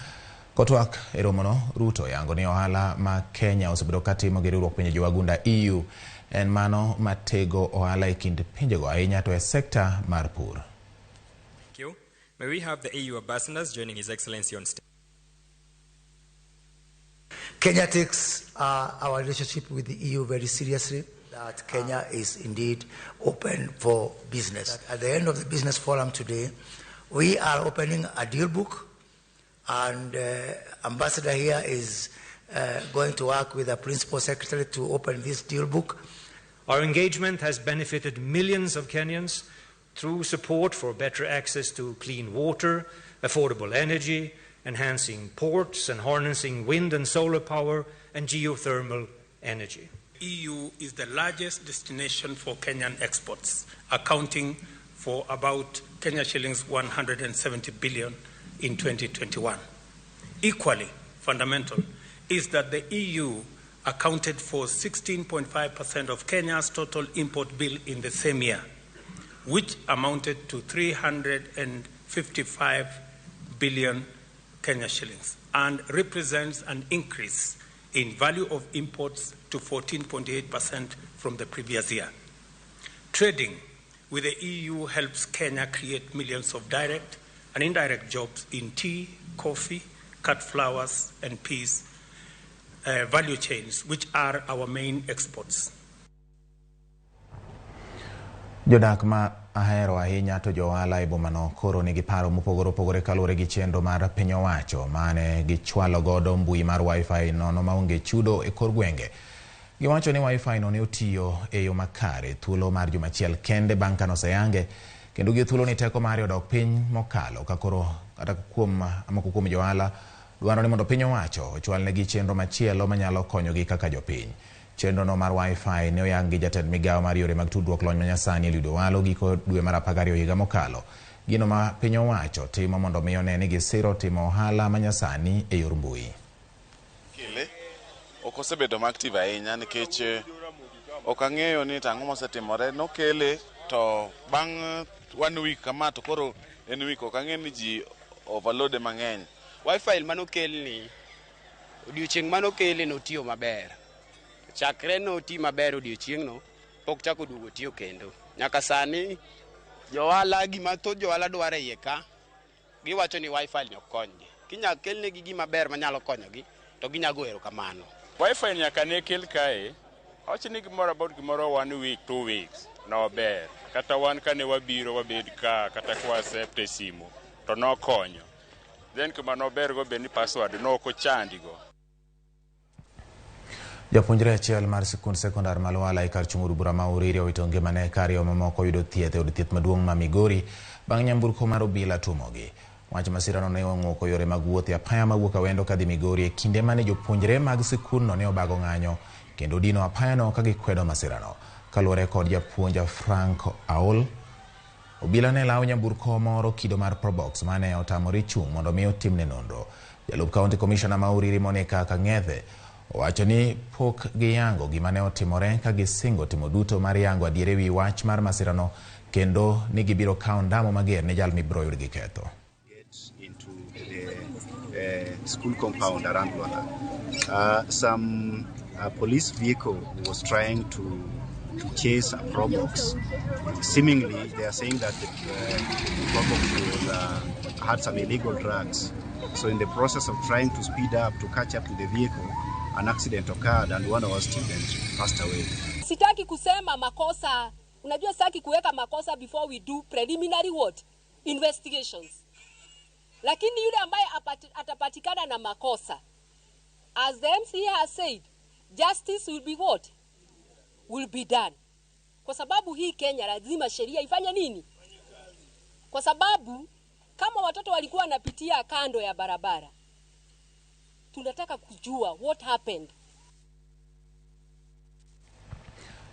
Kotwak e romono, Ruto yango ni ohala ma Kenya osebedo katimo gi riwruok pinje jowagunda EU en mano matego ohala e kind pinjego ahinya to e sekta mar pur. Thank you. May we have the EU ambassadors joining His Excellency on stage. Kenya takes our relationship with the EU very seriously. That Kenya is indeed open for business. At the end of the business forum today, we are opening a deal book, and Ambassador here is going to work with the Principal Secretary to open this deal book. Our engagement has benefited millions of Kenyans through support for better access to clean water, affordable energy, enhancing ports and harnessing wind and solar power and geothermal energy. EU is the largest destination for Kenyan exports, accounting for about Kenya shillings 170 billion in 2021. Equally fundamental is that the EU accounted for 16.5% of Kenya's total import bill in the same year, which amounted to 355 billion Kenya shillings and represents an increase in value of imports to 14.8% from the previous year. Trading with the EU helps Kenya create millions of direct and indirect jobs in tea, coffee, cut flowers, and peas, value chains, which are our main exports. Jodak ma ahero ahinya to jo ohala e bomano koro nigi paro mopogore opogore kaluwore gi chenro mar piny owacho mane gichwalo godo mbui mar wifi nono maonge chudo e kor gwenge. Giwacho ni wifi no ne otiyo e yo makare thuolo mar juma achiel kende bang' kane oseyange kendo gi thuolo ni teko mare odok piny mokalo ka koro kata kuom moko kuom jo ohala dwaro ni mondo piny owacho ochwalnegi chenro machielo manyalo konyogi kaka jopiny. Chenro no mar wifi ne oyang gi jatend migawo mar yore mag tudruok lony manyasani Eliud Owalo giko dwe mar 12 higa mokalo. Gino ma piny owacho timo mondo mi one ni gisiro timo ohala manyasani e yor mbui. Kele ok osebedo active ahinya nikech ok ang'eyo ni tang'o mosetimore. Nokele to bang' 1 week kama to koro en week ok ang'e ni ji overload mang'eny. Wifi manokelni odiochieng' manokele notiyo maber. Chakre noti maber odiochieng'no pok chako duogo tiyo kendo. Nyaka sani johala gima thoth johala dwaro e iye ka giwacho ni wifi ni ok konygi. Kinyalo kelnegi gima ber manyalo konyogi to ginyalo goyo erokamano. Wifi nyaka ne kel kae, awach ni gimoro about gimoro 1 week 2 weeks nober. Kata wan kane wabiro wabed ka kata kwa accept e simu to nokonyo. Then kuma nober go be ni password no ok ochandigo. Japuonjre achiel mar sikund sekondar ma Lwala e kar chung' od bura ma Uriri owito ngimane ka ariyo mamoko oyudo thieth e od thieth maduong' ma Migori bang' nyamburko mar obila tuomogi. Wach masirano ne ong'uko yore mag wuoth e apaya mawuok Awendo kadhi Migori e kinde mane jopuonjre mag sikundno ne obago ng'anyo kendo dino apayano ka gikwedo masirano. Kaluwore kod japuonj Frank Aol, obila ne lawo nyamburko moro kido mar Probox mane otamore chung' mondo mi otimne nonro. Jalup County Commissioner ma Uriri Monica Kang'ethe owacho ni pok giyango gima ne otimore ka gisingo timo duto mar yango adier ewi wach mar masirano kendo ni gibiro kawo ndamo mager ne jal mibiro yud gi ketho. Into the school compound around Lwala. Some police vehicle was trying to chase a Probox. Seemingly, they are saying that the Probox was, had some illegal drugs. So in the process of trying to speed up to catch up to the vehicle, an accident occurred and one of our students passed away. Sitaki kusema makosa, unajua sitaki kuweka makosa before we do preliminary what? Investigations. Lakini yule ambaye atapatikana na makosa, as the MCA has said, justice will be what? Will be done. Kwa sababu hii Kenya lazima sheria ifanye nini? Kwa sababu kama watoto walikuwa wanapitia kando ya barabara, tunataka kujua what happened.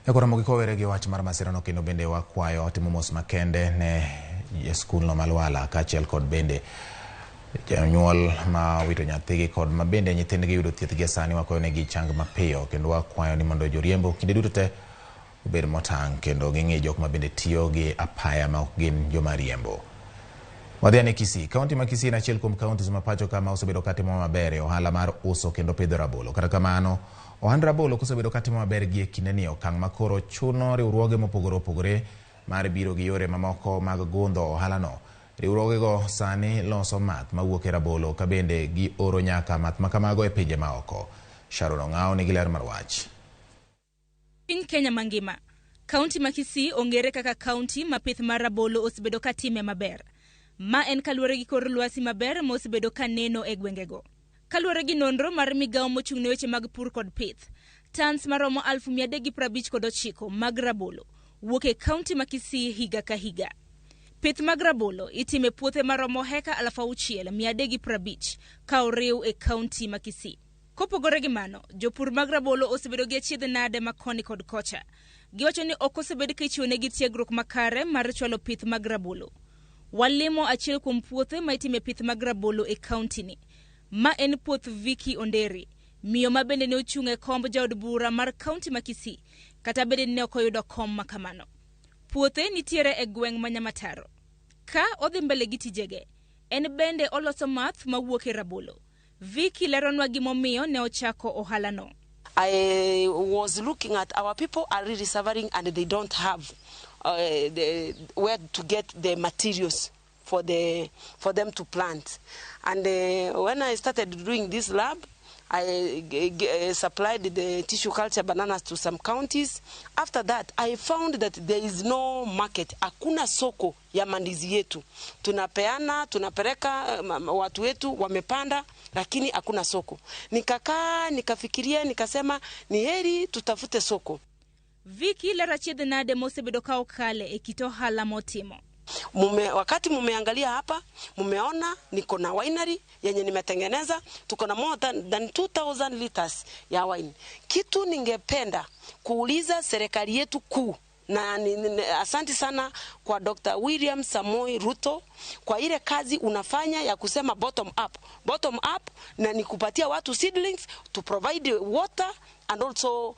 Ekoro kowere gi wach mar masirano kendo bende wakwayo timo mos makende ne skul no ma Lwala kaachiel kod bende jonyuol ma wito nyathigi kod ma bende nyithindgi yudo thieth gi sani wakwayo negi chang mapiyo kendo wakwayo ni mondo joriembo kinde duto te obed motang' kendo ging'i jok ma bende tiyo gi apaya ma ok gin joma riembo. Wadhi ane Kisii. Kaunti ma Kisii en achiel kuom kaunti ma pacho kama osebedo katimo maber e ohala mar uso kendo pidho rabolo. Kata kamano, ohand rabolo kosebedo katimo maber gi e kindeni e okang' ma koro chuno riwruoge mopogore opogore mar biro gi yore mamoko mag gundho ohalano. Riwruogego sani loso math mawuok e rabolo ka bende gioro nyaka math makamago e pinje maoko. Sharon Ong'awo nigi ler mar wach. Piny Kenya mangima, kaunti ma Kisii ong'ere kaka kaunti ma pith mar rabolo osebedo katime maber. Ma en kaluwore gi kor lwasi maber ma osebedo ka neno e gwengego. Kaluwore gi nonro mar migawo mochung' ne weche mag pur kod pith, tons maromo 359 mag rabolo wuok e kaunti ma Kisii higa ka higa. Pith mag rabolo itime e puothe maromo heka 6,350 ka oriw e kaunti ma Kisii. Kopogore gi mano, jopur mag rabolo osebedo gi achiedh nade ma koni kod kocha. Giwacho ni ok osebed ka ichiwonegi tiegruok makare mar chwalo pith mag rabolo. Walimo achiel kuom puothe ma itime pith mag rabolo e kaunti ni. Ma en puoth Vicky Onderi, miyo ma bende ne ochung' e komb jaod bura mar kaunti ma Kisii, kata bende ne ok oyudo kom ma kamano. Puothe nitiere e gweng' ma Nyamataro. Ka odhi mbele gi tijege, en bende oloso math mawuok e rabolo. Vicky leronwa gimomiyo ne ochako ohalano. I was looking at our people are really suffering and they don't have where to get the materials for them to plant. And when I started doing this lab, I supplied the tissue culture bananas to some counties. After that, I found that there is no market. Hakuna soko ya mandizi yetu. Tunapeana, tunapeleka watu wetu wamepanda, lakini hakuna soko. Nikakaa, nikafikiria, nikasema ni heri tutafute soko. Viki lero achiedh nade mosebedo ka okale e kit ohala motimo. Wakati mumeangalia hapa, mumeona niko na winery yenye nimetengeneza, tuko na more than 2000 liters ya wine. Kitu ningependa kuuliza serikali yetu kuu, na asante sana kwa Dr. William Samoei Ruto kwa ile kazi unafanya ya kusema bottom up. Bottom up na ni kupatia watu seedlings, to provide water and also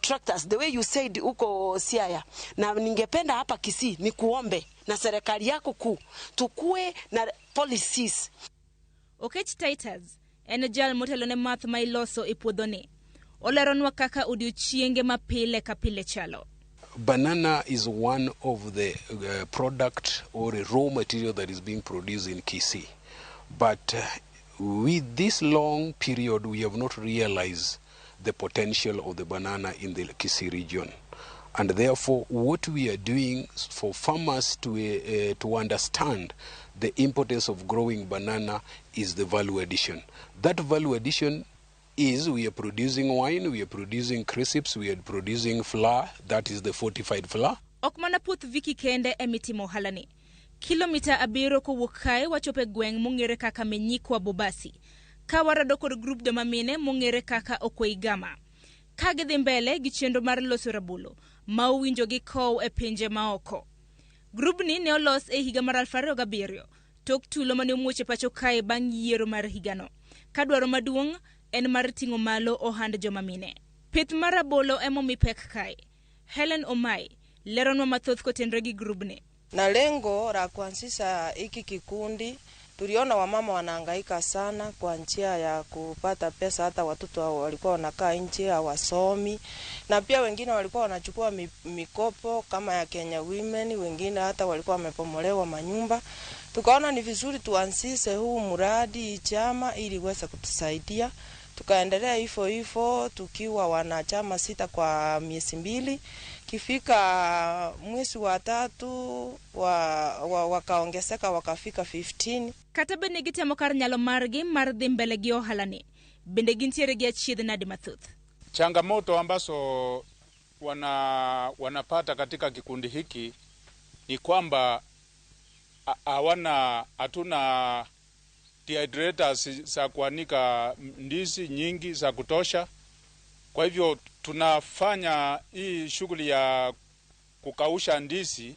tractors the way you said huko Siaya. Na ningependa hapa Kisii ni kuombe na serikali yako kuu tukue na policies. Okech Titus en jal motelo ne math ma iloso e puodhoni. Oleronwa kaka odiochienge ma pile ka pile chalo. Banana is one of the product or a raw material that is being produced in Kisii. But with this long period, we have not realized the potential of the banana in the Kisii region. And therefore, what we are doing for farmers to understand the importance of growing banana is the value addition. That value addition is we are producing wine, we are producing crisps, we are producing flour, that is the fortified flour. Ok mana puoth Viki kende emitimo ohalani. Kilomita 7 kowuok kae wachopo e gweng' mong'ere kaka Menyikwa Bobasi. Ka warado kod grup joma mine mong'ere kaka Okweigama. Ka gidhi mbele gi chenro mar loso rabolo ma owinjo gi kow e pinje maoko. Grubni ne olos e higa mar 2007 tok tulo mane omuoch e pacho kae bang' yiero mar higano. Ka dwaro maduong' en mar ting'o malo ohand joma mine. Pith mar rabolo emomi pek kae. Helen Omai leronwa mathoth kotenre gi grubni. Na lengo la kuanzisha hiki kikundi, tuliona wamama wanahangaika sana kwa njia ya kupata pesa, hata watoto walikuwa wanakaa nje hawasomi, na pia wengine walikuwa wanachukua mikopo kama ya Kenya Women, wengine hata walikuwa wamepomolewa manyumba. Tukaona ni vizuri tuanzishe huu mradi chama ili uweze kutusaidia. Tukaendelea hivyo hivyo tukiwa wanachama 6 kwa miezi 2. Kifika mwezi wa 3 wakaongezeka wakafika 15. Kata bende gitemo kar nyalo margi mar dhi mbele gi ohalani. Bende gintiere gi achiedh nade mathoth. Changamoto ambazo wanapata katika kikundi hiki ni kwamba hatuna dehydrators za kuanika ndizi nyingi za kutosha. Kwa hivyo tunafanya hii shughuli ya kukausha ndizi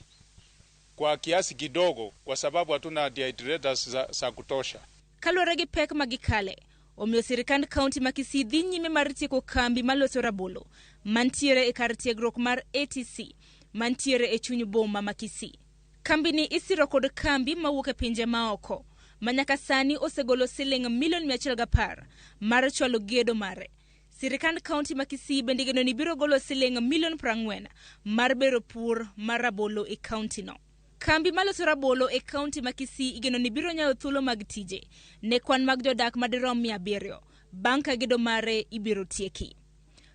kwa kiasi kidogo kwa sababu hatuna dehydrators za kutosha. Kaluwore gi pek ma gikale, omiyo sirikand kaunti ma Kisii dhi nyime mar tieko kambi maloso rabolo mantiere e kar tiegruok mar ATC mantiere e chuny boma ma Kisii. Kambini isiro kod kambi mawuok e pinje maoko ma nyaka sani osegolo siling milion 110 mar chwalo gedo mare. Sirikand kaunti ma Kisii bende geno ni biro golo siling milion 40 mar bero pur mar rabolo e kaunti no. Kambi maloso rabolo e kaunti ma Kisii igeno ni biro nyayo thuolo mag tije ne kwan mag jodak madirom 700 bang' ka gedo mare ibiro tieki.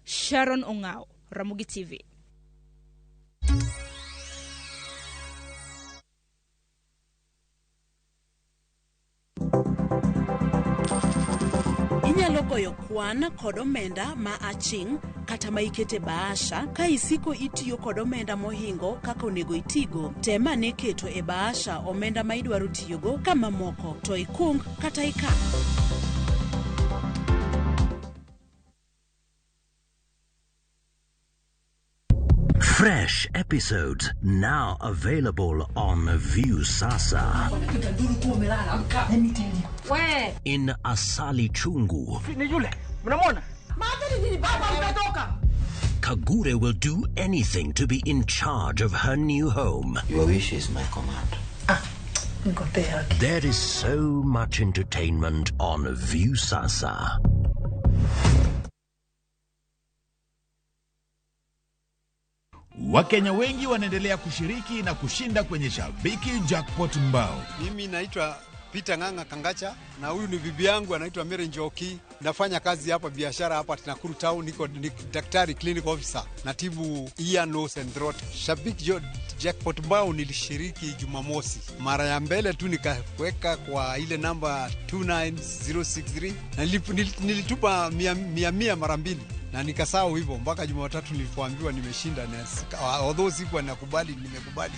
Sharon Ong'ao, Ramogi TV. Inyalo goyo kwan kod omenda ma aching' kata ma ikete bahasha ka isiko itiyo kod omenda mohingo kaka onego itigo. Tem ane keto e bahasha omenda ma idwaro tiyogo ka mamoko to ikung kata ikan. Fresh episodes now available on Viusasa. In Asali Chungu, Kagure will do anything to be in charge of her new home. Your wish is my command. There is so much entertainment on Viusasa. Wakenya wengi wanaendelea kushiriki na kushinda kwenye Shabiki Jackpot Mbao. Mimi naitwa Peter Ng'ang'a Kangacha, na huyu ni bibi yangu anaitwa Mary Njoki. Nafanya kazi hapa biashara hapa Nakuru Town, niko ni daktari clinic officer, natibu ear, nose and throat. Shabiki jo, jackpot bao nilishiriki Jumamosi, mara ya mbele tu nikaweka kwa ile namba 29063 na nilitupa mia, mia, mia mara mbili na nikasahau hivyo mpaka Jumatatu nilipoambiwa nimeshinda, na although sikuwa nakubali, nimekubali.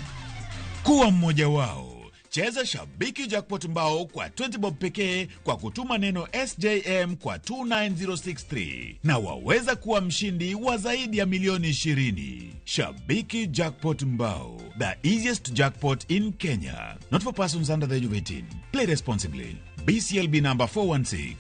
Kuwa mmoja wao. Cheza Shabiki Jackpot Mbao kwa 20 bob pekee kwa kutuma neno SJM kwa 29063 na waweza kuwa mshindi wa zaidi ya milioni 20. Shabiki Jackpot Mbao, the easiest jackpot in Kenya. Not for persons under the age of 18. Play responsibly. BCLB number 416.